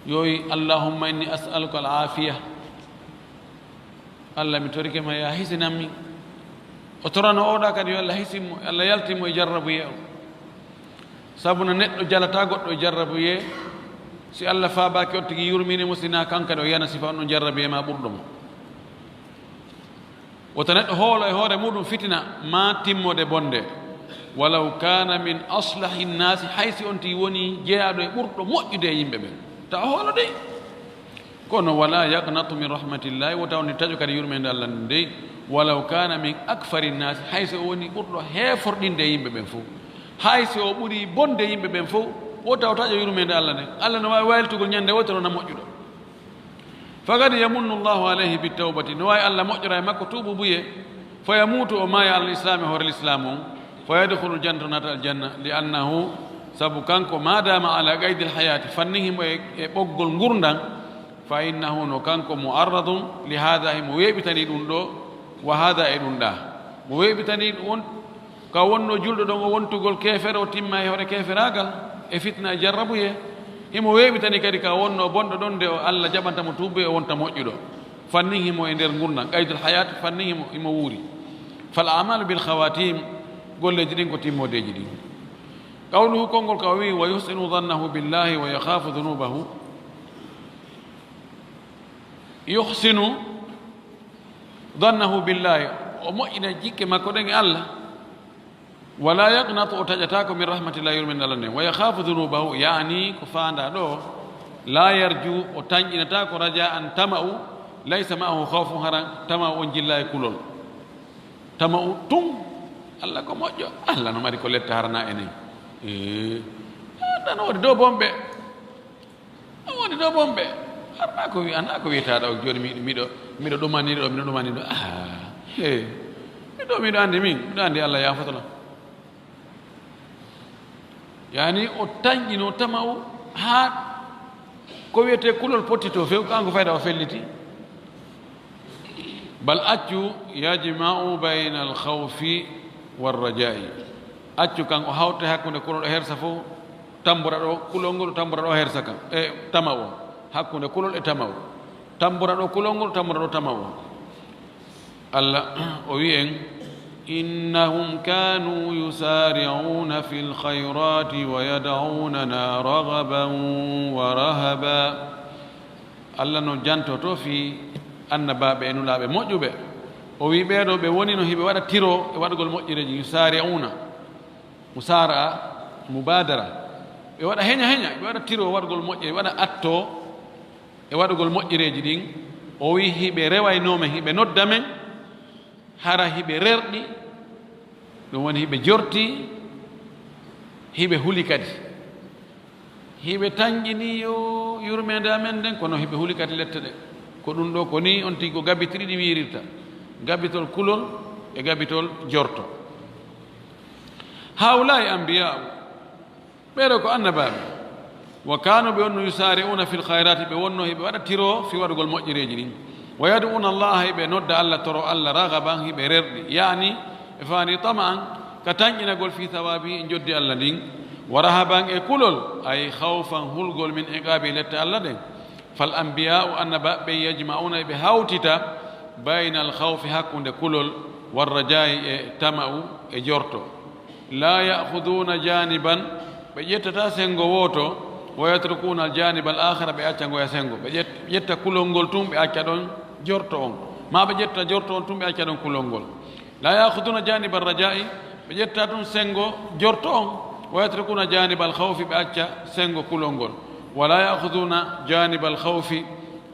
Yo wi, "Allahumma inni as'aluka al-afiya." Alla, mi torike ma, yaa hisinan min. O torano oɗa kadi, yo Alla hisin mo, Alla yaltin mo e jarrabuyee on. Sabu no neɗɗo jalata goɗɗo e jarrabuyee, si Alla faabaaki on tigi yurmini mo, si na kan kadi o yana sifa on ɗon jarrabuyee ma ɓurɗo mo. Wota neɗɗo hoolo e hoore muɗum fitina, ma timmoode bonde. Walaw kana min aslahi nnasi, hay si on tigi woni jeyaaɗo e ɓurɗo moƴƴude e yimɓe ɓen. Ta o hoolo dey. Kono, "Wala yaqnatu min rahmatillahi", wota on taƴo kadi yurmeende Alla nden dey. "Walaw kana min akfari nnasi", hay so o woni ɓurɗo heeforɗinde e yimɓe ɓen fof, hay so o ɓuri bonde yimɓe ɓen fof, wota o taƴo yurmeende Alla nden. Alla no waawi waylitugol ñande wootere o na moƴƴuɗo. Faqad yamunnu Allahu alayhi bittawbati, no waawi Alla moƴƴora e makko tuubuubuyee. Fa yamuutu, o maaya, alal islaami, hoore lislaamu on. Fa yadkhulu ljannata, o naata aljanna, li annahu, sabu kanko, ma dama ala qaydil hayaati, fanni himo e, e ɓoggol ngurndan, fa innahu, no kanko, muarradun li hada, himo weeɓitanii ɗum ɗo, wa hada, e ɗum ɗa. Mo weeɓitanii ɗum on, ka wonno julɗo ɗon, o wontugol keefere, o timma e hoore keeferaagal, e fitna e jarrabuyee. Himo weeɓitanii kadi ka wonno bonɗo ɗon, nde o Alla jaɓanta mo tuubuye, o wonta moƴƴuɗo. Fannin himo e nder ngurndan, qaydul hayaat, fannin himo, himo wuuri. Fal a'malu bil khawatim, golleeji ɗin ko timmoodeeji ɗin. Qawluhu, konngol ka o wi'i, "Wa yuhsinu dhannahu billahi wa yakhafu dhunubahu." Yuhsinu dhannahu billahi, o moƴƴina jikke makko ɗen e Alla. "Wala yaqnatu", o taƴataako, "min rahmatillahi", yurmeende Alla nden. "Wa yakhafu dhunubahu", yaani ko faandaa ɗo, "la yarju", o tanƴinataako, "raja'an", tama'u, "laysa ma'ahu khawfun", hara tama'u on jillaa e kulol. Tama'u tun, Alla ko moƴƴo, Alla no mari ko letta harana enen. Ee, Alla no waɗi dow bonɓe. A woni ɗo bonɓe. Arna ko wi-, ana ko wiyetaɗo o jooni mi-, miɗo, miɗo ɗumani ɗo, miɗo ɗumani ɗo. Ah, he. Ɗo miɗo anndi min, miɗo anndi Allah yaafoto lan. Yani o tanƴino tama'u haa ko wiyetee kulol pottitoo few, kanko fayda o felliti. Bal accu, yajma'u bayna al khawfi war raja'i. Accu kan o hawte hakkunde kulol e hersa fof, tambura ɗo kulol ngol, tambura ɗo hersa kan, e tama'u o. Hakkunde kulol e tama'u. Tambura ɗo kulol ngol, tambura ɗo tama'u o. Allah o wi'i en, innahum kanu yusari'una fil khayrati wa yad'unana raghaban wa rahaba. Allah no jantoto fii annabaaɓe e nulaaɓe moƴƴuɓe. O wi'i ɓee ɗoo ɓe wonino hiɓe waɗa tiro e waɗugol moƴƴereeji, yusari'una, musara'a, mubadara. Ɓe waɗa heña heña, ɓe waɗa tiro waɗugol moƴƴere, ɓe waɗa atto e waɗugol moƴƴereeji ɗin. O wi'i hiɓe rewaynoo men, hiɓe nodda men, hara hiɓe rerɗi, ɗum woni hiɓe jorti, hiɓe huli kadi. Hiɓe tanƴini yo yurmeende amen nden, kono hiɓe huli kadi lette ɗe. Ko ɗum ɗoo ko nii on tigi ko gabitiri ɗi wiirirta, gabitol kulol e gabitol jorto. Haulai anbiya'u, ɓeeɗo ko annabaaɓe. Wa kanu, ɓe wonno, yusari'una fil khayrati, ɓe wonno hiɓe waɗa tiro fii waɗugol moƴƴereeji ɗin. Wa yad'una Allah, hiɓe nodda Allah, toro Allah, raghaban, hiɓe rerɗi, yani ɓe faani tama'an, ka tanƴinagol, fii thawabihi, e njoddi Allah ndin, wa rahaban, e kulol, ay khawfan, hulgol, min iqabi, lette Allah ɗen. Fal anbiya'u, annabaaɓe, yajma'una, ɓe hawtita, baynal khawfi, hakkunde kulol, war raja'i, e tama'u e jorto. La ya'khuduna janiban, ɓe ƴettata senngo wooto, wa yatrukuna al janiba al akhara, ɓe acca ngoya senngo, ɓe ƴet-, ƴetta kulol ngol tun, ɓe acca ɗon jorto on, ma ɓe ƴetta jorto on tun, ɓe acca ɗon kulol ngol. La ya'khuduna janiba ar raja'i, ɓe ƴetta tun senngo jorto on, wa yatrukuna janiba al khawfi, ɓe acca senngo kulol ngol. Wa la ya'khuduna janiba al khawfi,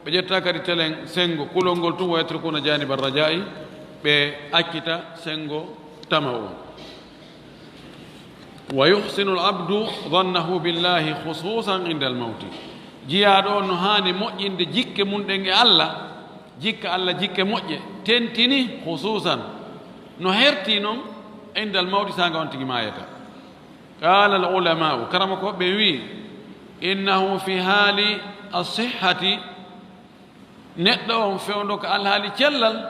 ɓe ƴetta kadi telen senngo kulol ngol tun, wa yatrukuna janiba ar raja'i, ɓe accita senngo tama'u on. Wa yuhsinu al abdu dhannahu billahi khususan inda al mawti. Jiyaaɗo on no haani moƴƴinde jikke mun ɗen e Allah, jikka Allah jikke moƴƴe, tentini khususan, no herti non inda al mawti, saanga on tigi maayata. Qala al ulama'u, karamokooɓe ɓe wi'i, innahu fi hali as sihhati, neɗɗo on fewndo ka alhaali cellal,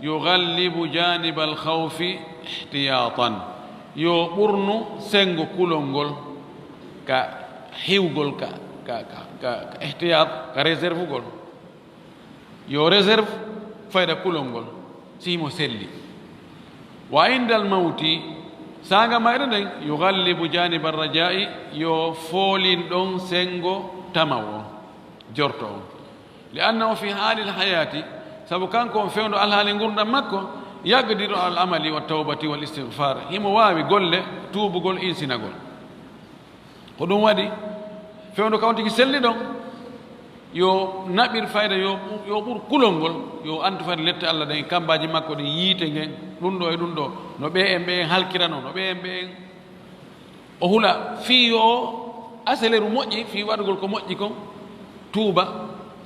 yughallibu janibal khawfi ihtiyatan, yo ɓurnu senngo kulol ngol ka hiwgol, ka, ka, ka, ka, ka ihtiyat, ka réservegol. Yo réserve fayda kulol ngol, si himo selli. Wa indal mawti, saanga mayre nden, yughallibu janibar raja'i, yo foolin ɗon senngo tamaw on, jorto on. Li annahu fi halil hayati, sabu kanko on fewndo alhaali ngurndan makko, yaqdiru alal amali wa tawbati wal istighfar, himo waawi golle, tuubugol, insinagol. Ko ɗum waɗi, fewndo ka on tigi selli ɗon, yo naɓir fayda, yo, yo ɓur kulol ngol, yo antu fayda lette Allah ɗen, kambaaji makko ɗin, yiite ngen, ɗum ɗo e ɗum ɗo, no ɓe en, ɓe en halkirano, no ɓe en, ɓe en, o hula fii yo o aseleru moƴƴi, fii waɗugol ko moƴƴi kon, tuuba,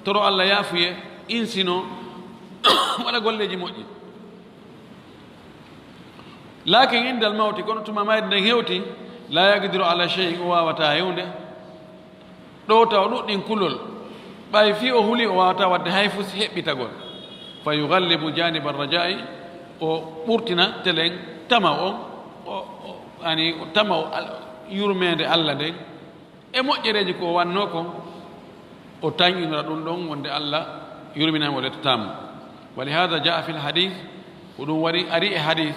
toro Allah yaafuye, insino, waɗa golleeji moƴƴi. Lakin indal mawti, kono tuma mayde nden hewti, la yaqdiru ala shay'in, o waawata hewnde. Ɗo taw ɗuɗɗin kulol, ɓay fii o huli, o waawata waɗde hay fus heɓɓitagol. Fa yughallibu janiba raja'i, o ɓurtina telen tama on, o, o, ani o tama o al-, yurmeende Allah nden. E moƴƴereeji ko o wannoo kon, o tanƴinora ɗum ɗon wonde Allah yurminay mo, o lettataa mo. Wa li hada jaa fil hadith, ko ɗum waɗi ari e hadith,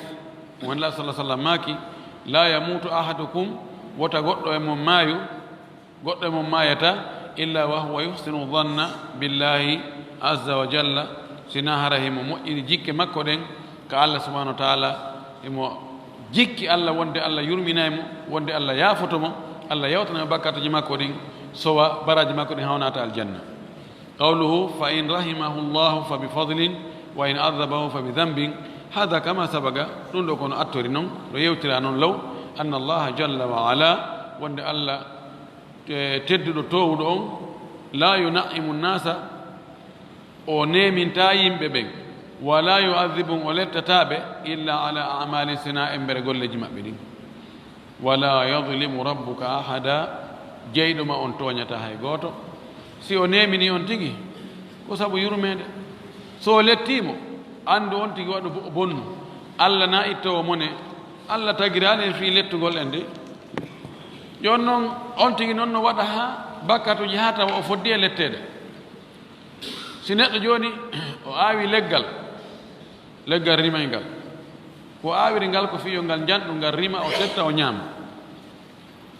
mo Nulaaɗo sallallahu alaihi wasallam maaki, la yamutu ahadukum, wota goɗɗo e mon maayu, goɗɗo e mon maayata, illa wa huwa yuhsinu dhanna billahi azza wa jalla, sina hara himo moƴƴini jikke makko ɗen ka Allah subhanahu wa ta'ala, himo jikki Allah, wonde Allah yurminay mo, wonde Allah yaafoto mo, Allah yawtana mo bakkatuji makko ɗin, sowa baraji makko ɗin, haw naata aljanna. Qawluhu, fa in rahimahu Allahu fa bi fadlin, wa in adhabahu fa bi dhanbin. Hada kama sabaqa, ɗum ɗo kono attori non, ɗo yewtira non law, anna Allaha jalla wa ala, wonde Allah, e, tedduɗo toowuɗo on, la yuna'imu nnasa, o neeminta yimɓe ɓen, Wala yu'adhibuhum, o lettataa ɓe, illa ala a'mali, sina embere golleji maɓɓe ɗin. Wala yadhlimu rabbuka ahada, jeyɗo ma on tooñataa hay gooto. Si o neemini on tigi, ko sabu yurmeende. So o lettii mo, anndu on tigi waɗu bo-, bonnu. Alla na ittoowo mone. Alla tagiraali en fii lettugol en de. Jooni non, on tigi non no waɗa haa bakkatuuji haa tawa o foddi e letteede. Si neɗɗo jooni o aawi leggal, leggal rimayngal, ko aawiri ngal ko fii yo ngal njanɗu, ngal rima, o setta, o ñaama.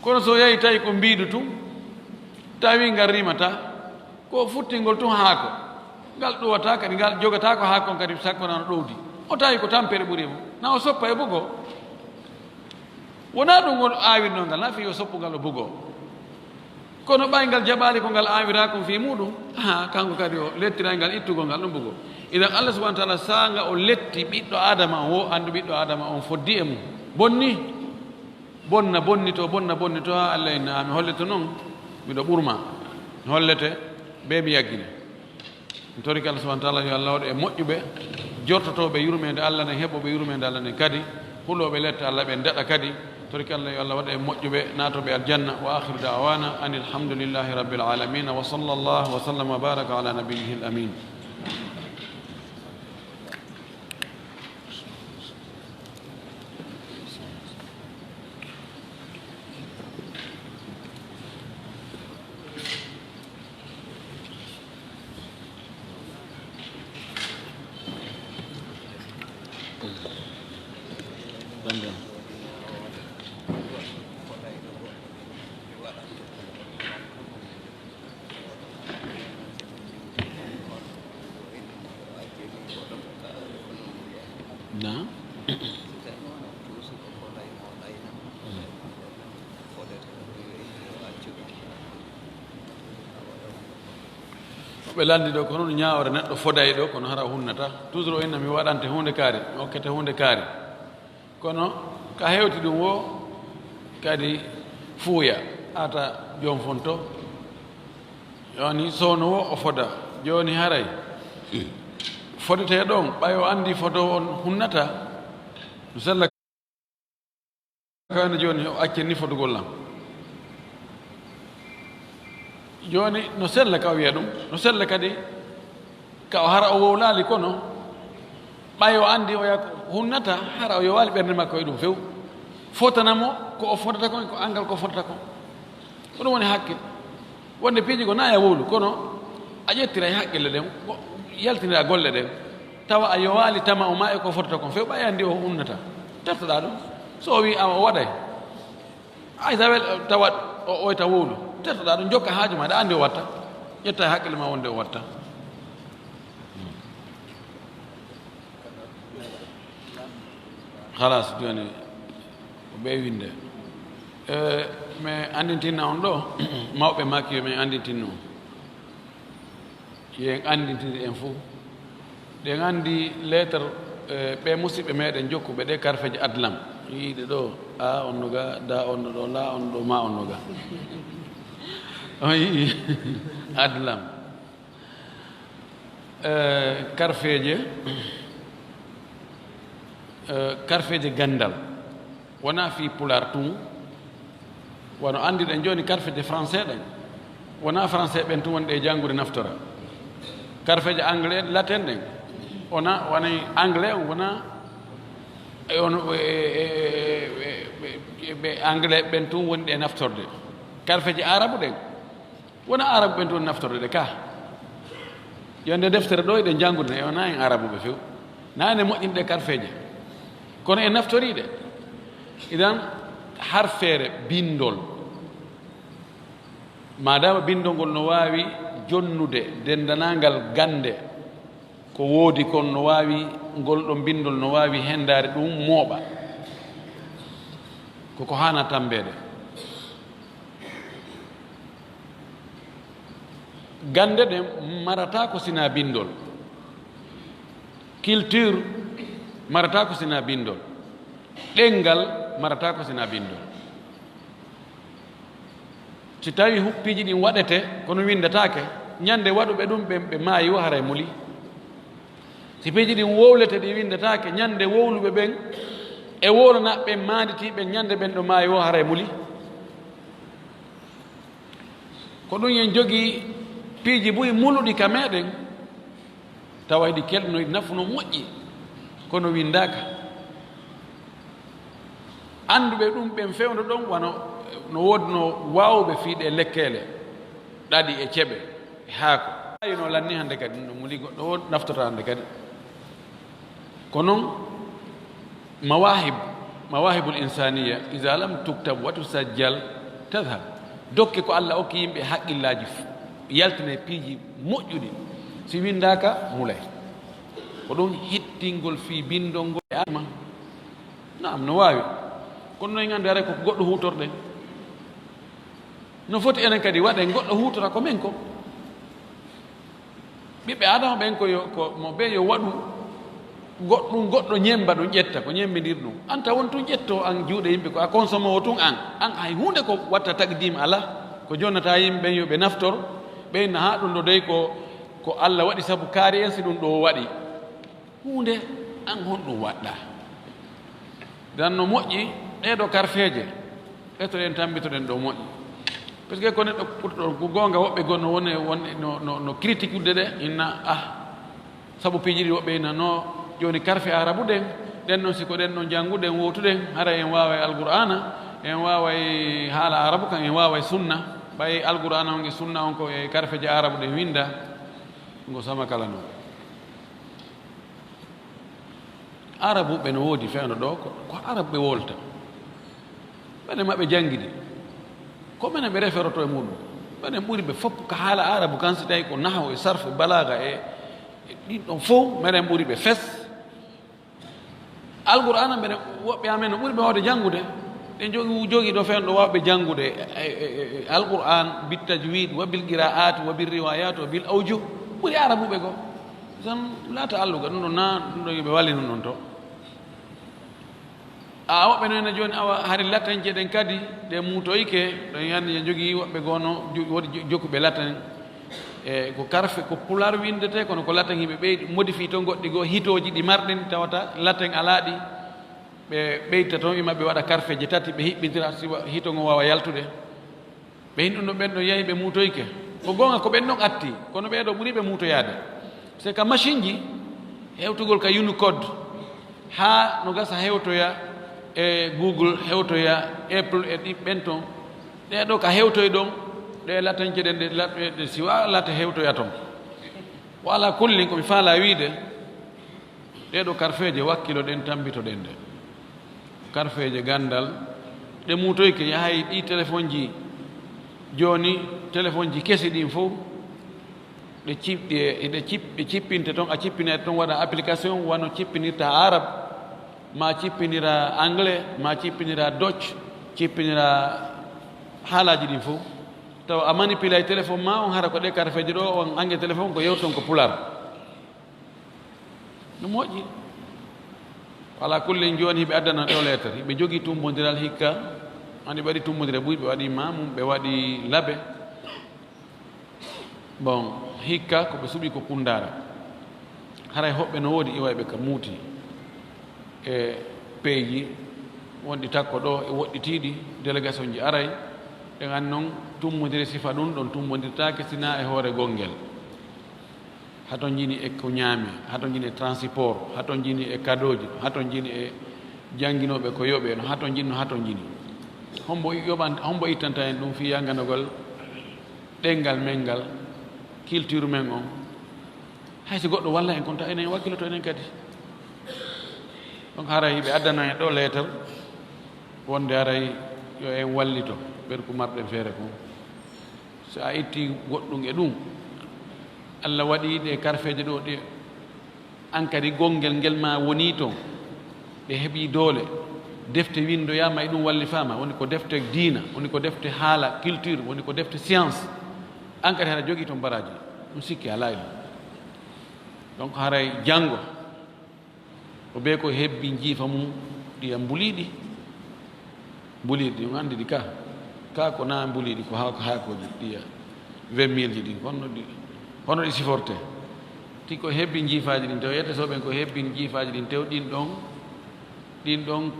Kono so yahi tawi ko mbiidu tun, tawi ngal rimataa, ko futtingol tun haako, ngal ɗowataa kadi, ngal jogataako haako on kadi, sakko na no ɗowdi. O tawi ko tampere ɓuri e mum, na o soppa e bugoo. Wonaa ɗum woni aawirnoo ngal, na fii yo soppu ngal o bugoo. Kono ɓay ngal jaɓaali ko ngal aawiraa kon fii muuɗum, haa, kanko kadi o lettiray ngal ittugol ngal ɗum bugoo. Idan Allah subhanahu wa ta'ala saanga o letti ɓiɗɗo Aadama on, wo anndu ɓiɗɗo Aadama on foddi e mum. Bonni, bonna, bonnito, bonna, bonnito, haa Allah inna, "A mi hollete non, miɗo ɓurma." Mi hollete, bee mi yaggine. Mi torike Allah subhanahu wa ta'ala yo Allah waɗu e moƴƴuɓe, jortotooɓe yurmeende Allah nden, heɓooɓe yurmeende Allah nden kadi, hulooɓe lette Allah ɓen daɗa kadi. Torike Allah yo Allah waɗu e moƴƴuɓe, naatooɓe aljanna. Wa akhiru da'wana anil hamdulillahi rabbil alamin. Wa sallallahu wa sallama wa baraka ala nabiyyihil amin. Na? Ɓe lanndi ɗo, ko non ñaawre neɗɗo foday ɗo, kono hara o hunnata. Toujours o inna mi waɗante huunde kaari, mi okkete huunde kaari. Kono ka hewti ɗum wo kadi fuuya, ata joom fonto. Jooni sowno wo o foda. Jooni haray fodetee ɗon, ɓay o anndi fodo on hunnata, no sella kawene jooni o accen ni fodugol lan. Jooni no sella ka o wiya ɗum, no sella kadi ka o hara o wowlaali, kono ɓay o anndi o yak-, hunnata, hara o yowaali ɓernde makko e ɗum few. Fotana mo ko o fotata kon, ko angal ko fotata kon. Ko ɗum woni hakkil. Wonde piiji ko na ya wowlu, kono a ƴettiray hakkille ɗen, ko yaltinira golle ɗen, tawa a yowaali tama o ma e ko fotata kon few, ɓay anndi o hunnata. Tertoɗaa ɗum. So o wii awa o waɗay. Ay, tawel, tawa o, o, ta wowlu. Tertoɗaa ɗum, jokka haaju ma, ɗa anndi o watta. Ƴetta e hakkille ma wonde o watta. Halas, jooni ko ɓe winde. Eh, mi anndintinna on ɗo, mawɓe makki yo min anndintinno. Yo en anndintiri en fof. Ɗen anndi lettre, eh, ɓe musidɓe meɗen jokkuɓe ɗe karfeeje adlam. Yiiɗe ɗo, a on no ga, da on no ɗo, la on no ɗo, ma on no ga. On yii adlam. Eh, karfeeje, eh, karfeeje ganndal. Wonaa fii pulaar tun. Wano anndirɗen jooni, karfeeje français ɗen, wonaa français ɓen tun woni ɗe janngude naftora. Karfeeje anglais, latin ɗen, wona, woni anglais on, wonaa e on, e, e, e, e, e, ɓe anglais ɓen tun woni ɗe naftorde. Karfeeje arabu ɗen, wona arabu ɓen tun naftorde ɗe ka. Yo nde deftere ɗo eɗen janngude, ne, wona en arabuɓe few. Na ene moƴƴini ɗe karfeeje. Kono en naftorii ɗe. Idan, harfeere binndol. Maadaama binndol ngol no waawi jonnude denndanangal gannde, ko woodi kon no waawi, ngol ɗon binndol no waawi henndaade ɗum mooɓa. Ko ko haana tammbeede. Gannde ɗen marataa ko sinaa binndol. Culture marataa ko sinaa binndol. Ɗenngal marataa ko sinaa binndol. Si tawii huppiiji ɗin waɗete, kono winndataake, ñande waɗuɓe ɗum ɓen ɓe maayi wo haray muli. Si piiji ɗin wowlete, ɗi winndataake, ñande wowluɓe ɓen e wowlanaaɓe ɓen maanditiiɓe, ñande ɓen ɗo maayi woo haray muli. Ko ɗum en jogii piiji buy muluɗi ka meɗen, tawa hiɗi kelɗi no hiɗi nafu no moƴƴi, kono winndaaka. Annduɓe ɗum ɓen fewndo ɗon, wano no woodno waawuɓe fii ɗee lekkeele, ɗaɗi e ceɓe e haako. Ayi no lanni hannde kadi, no muli goɗɗo o naftata hannde kadi. Ko non mawahib, mawahibul insaniya, iza lam tuktab wa tusajjal, tadhhab. Dokke ko Allah okki yimɓe haqqillaaji f-, yaltine piiji moƴƴuɗi. Si winndaaka, mulay. Ko ɗum hittingol fii binndol ngol e alma. Naam, no waawi. Kono no en anndi haray ko goɗɗo huutorɗen. No foti enen kadi waɗen goɗɗo huutora ko men ko. Ɓiɓɓe Aadama ɓen ko yo, ko mo ɓe yo waɗu goɗɗum, goɗɗo ñemmba ɗum, ƴetta ko ñemmbindir ɗum. An taw won tun ƴetto an juuɗe yimɓe ko a consommoowo tun an. An hay huunde ko watta taqdim alaa, ko jonnataa yimɓe ɓen yo ɓe naftor, ɓe inna haa ɗum ɗo dey ko, ko Allah waɗi sabu kaari en si ɗum ɗo waɗi. Huunde an honɗum waɗɗa? Dan no moƴƴi, ɗee ɗo karfeeje, ɓe to ɗen tammbitoɗen ɗo moƴƴi. Parce que ko neɗɗo ɓurɗo, ko goonga, woɓɓe goo no wone, wone, no, no, no critique'ude ɗe, inna, ah, sabu piiji ɗi woɓɓe inna no, jooni karfe Aarabu ɗen, ɗen non si ko ɗen ɗon jannguɗen, wowtuɗen, haray en waaway Alqur'aana, en waaway haala Aarabu kan, en waaway sunna, ɓay Alqur'aana on e sunna on ko e karfeeje Aarabu ɗen winnda, ngo sama kala non. Arabuɓe no woodi fewndo ɗo, ko, ko Arab ɓe wolta. Menen maɓɓe janngidi. Ko menen ɓe referoto e muɗum. Menen ɓuri ɓe fof ka haala Arabu kan, si tawi ko nahaw e sarf e balaaga e, e ɗin ɗon fof, menen ɓuri ɓe fes. Alqur'aana menen, woɓɓe amen no ɓuri ɓe waawde janngude. Ɓe jogi, jogi ɗo fewndo waawɓe janngude e, e, e, e Alqur'aan, bit tajwid, wa bil qira'at, wa bil riwayat, wa bil awjuh. Ɓuri Arabuɓe goo. Tan laata alluga, ɗum ɗon na, ɗum ɗon yo ɓe walli ɗum ɗon to. A woɓɓe no ene jooni, awa, hari latanji ɗen kadi, ɗe muutoyke, ɗon yani, en jogii woɓɓe goo no, jo-, woodi jo-, jokkuɓe latan. E ko karfe, ko pulaar winndetee, kono ko laten yimɓe ɓeydi, modifie toon goɗɗi goo, hitooji ɗi marɗen, tawata laten alaa ɗi, ɓe ɓeyta toon, ima ɓe waɗa karfeeje tati, ɓe hiɓɓintira, siwa hito ngo waawa yaltude. Ɓe hin ɗum ɗo, ɓen ɗo yahi, ɓe muutoyke. Ko goonga, ko ɓen ɗon atti, kono ɓee ɗoo ɓuri ɓe muutoyaade. C'est que machine ji, hewtugol ka Unicode, haa no gasa hewtoya e Google, hewtoya Apple e ɗi ɓen ton. Ɗee ɗoo ka hewtoy ɗon, ɗee latanke ɗen, ɗe lat-, ɗe, ɗe siwa lata hewtoya ton. Wa ala kullin, ko mi faalaa wiide, ɗee ɗoo karfeeje, wakkilo ɗen, tambito ɗen ɗe. Karfeeje ganndal, ɗe muutoyke, yahay ɗi téléphone ji, jooni téléphone ji kesi ɗin fof, ɗe cip-, ɗe, ɗe cip-, ɗe cippinte toon, a cippinay toon, waɗa application, wano cippinirta Arab, ma cippinira Anglais, ma cippinira Dutch, cippinira haalaaji ɗin fof. Tawa a manipulay téléphone ma on, hara ko ɗe karfeeje ɗo, on ange téléphone ko yewton ko Pulaar. No moƴƴi. Ala kullin, jooni hiɓe addana ɗo leetar. Hiɓe jogii tummbondiral hikka. Andi ɓe waɗi tummbondiral buy, ɓe waɗi Maamum, ɓe waɗi Labe. Bon, hikka ko ɓe suɓi ko Kunndaara. Haray hoɓɓe no woodi iwayɓe ka Muuti e peeji wonɗi takko ɗo e woɗɗitiiɗi, délégation ji aray. Ɗen an non, tummbondire sifa ɗum ɗon tummbondirtaake sinaa e hoore gonngel. Hato njini e ko ñaami, hato njini e transport, hato njini e kadooji, hato njini e jannginooɓe ko yoɓee, no hato njini, no hato njini. Hombo yoɓan-, hombo ittanta en ɗum fii yannganagol ɗemngal men ngal, culture men on? Hay si goɗɗo walla en, kon ta enen wakkiloto enen kadi. Donc, haray ɓe addana en ɗo leetar wonde haray yo en wallito ɓerku marɗen feere kon. So a itti goɗɗum e ɗum, Allah waɗi ɗe karfeeje ɗo, ɗe an kadi gonngel ngel ma woni toon, ɗe heɓi doole, defte winndoyaama e ɗum wallifaama, woni ko defte diina, woni ko defte haala, culture, woni ko defte science. An kadi haray jogii toon baraaji, ɗum sikki alaa e ɗum. Donc, haray janngo, o bee ko hebbi njiifa mum, ɗiya mbuliiɗi. Mbuliiɗi, on anndi ɗi ka? Ka ko na mbuliiɗi, ko haako, haakooji, ɗiya vingt mille ji ɗin. Honno ɗi, honno ɗi siforte? Ti ko hebbin jiifaaji ɗin tew, yette so ɓen ko hebbin jiifaaji ɗin tew, ɗin ɗon, ɗin ɗon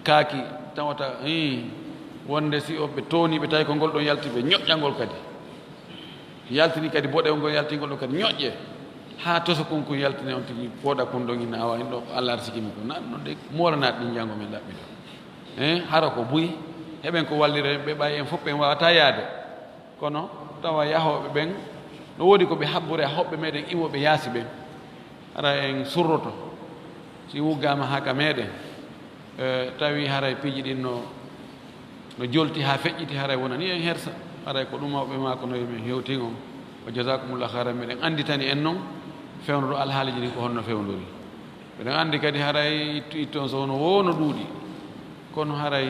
kaaki tawata, ii, wonde si o ɓe tooni ɓe tawi ko ngol ɗon yalti ɓe ñoƴƴa ngol kadi. Yaltini kadi boɗewol ngol yaltingol ɗon kadi ñoƴƴe. Haa toso kun kun yaltine on tigi pooɗa kun ɗon inna awa en ɗo Allah arsiki mo ko nan non de moolanaat ɗin janngo men ɗaɓɓi ɗo. Eh, hara ko buy, heɓen ko wallira ɓe ɓay en fof en wawata yaade. Kono tawa yahooɓe ɓen, no woodi ko ɓe habbore e hoɓɓe meɗen iwooɓe yaasi ɓen. Hara en surroto, si wuggaama haa ka meɗen, eh, tawi haray piiji ɗin no, no jolti haa feƴƴiti, haray wonani en hersa. Haray ko ɗum mawɓe maa ko no men hewtin on. Wa jazakumullahu khairan, meɗen annditani en non fewndo ɗo alhaaliji ɗin ko honno fewndori. Meɗen anndi kadi haray ittu itton so wono wo no ɗuuɗi. Kono haray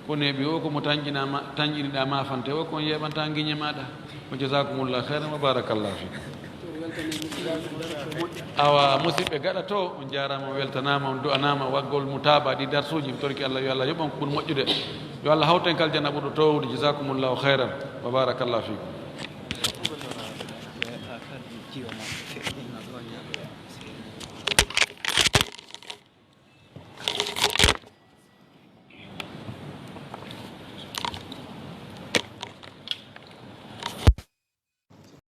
ko neeɓi o, ko mo tanƴinama, tanƴiniɗa mafante o, kon yeɓanta ngiñe maɗa. Wa jazakumullahu khairan wa barakallahu fikum. Awa, musidɓe gaɗa to, on jarama, on weltanama, on du'anama waggol mutaba ɗi darsuji. Mi torki Allah, yo Allah yoɓan ko ɓuri moƴƴude. Yo Allah hawten kal janna ɓurɗo towde. Jazakumullahu khairan wa barakallahu fikum.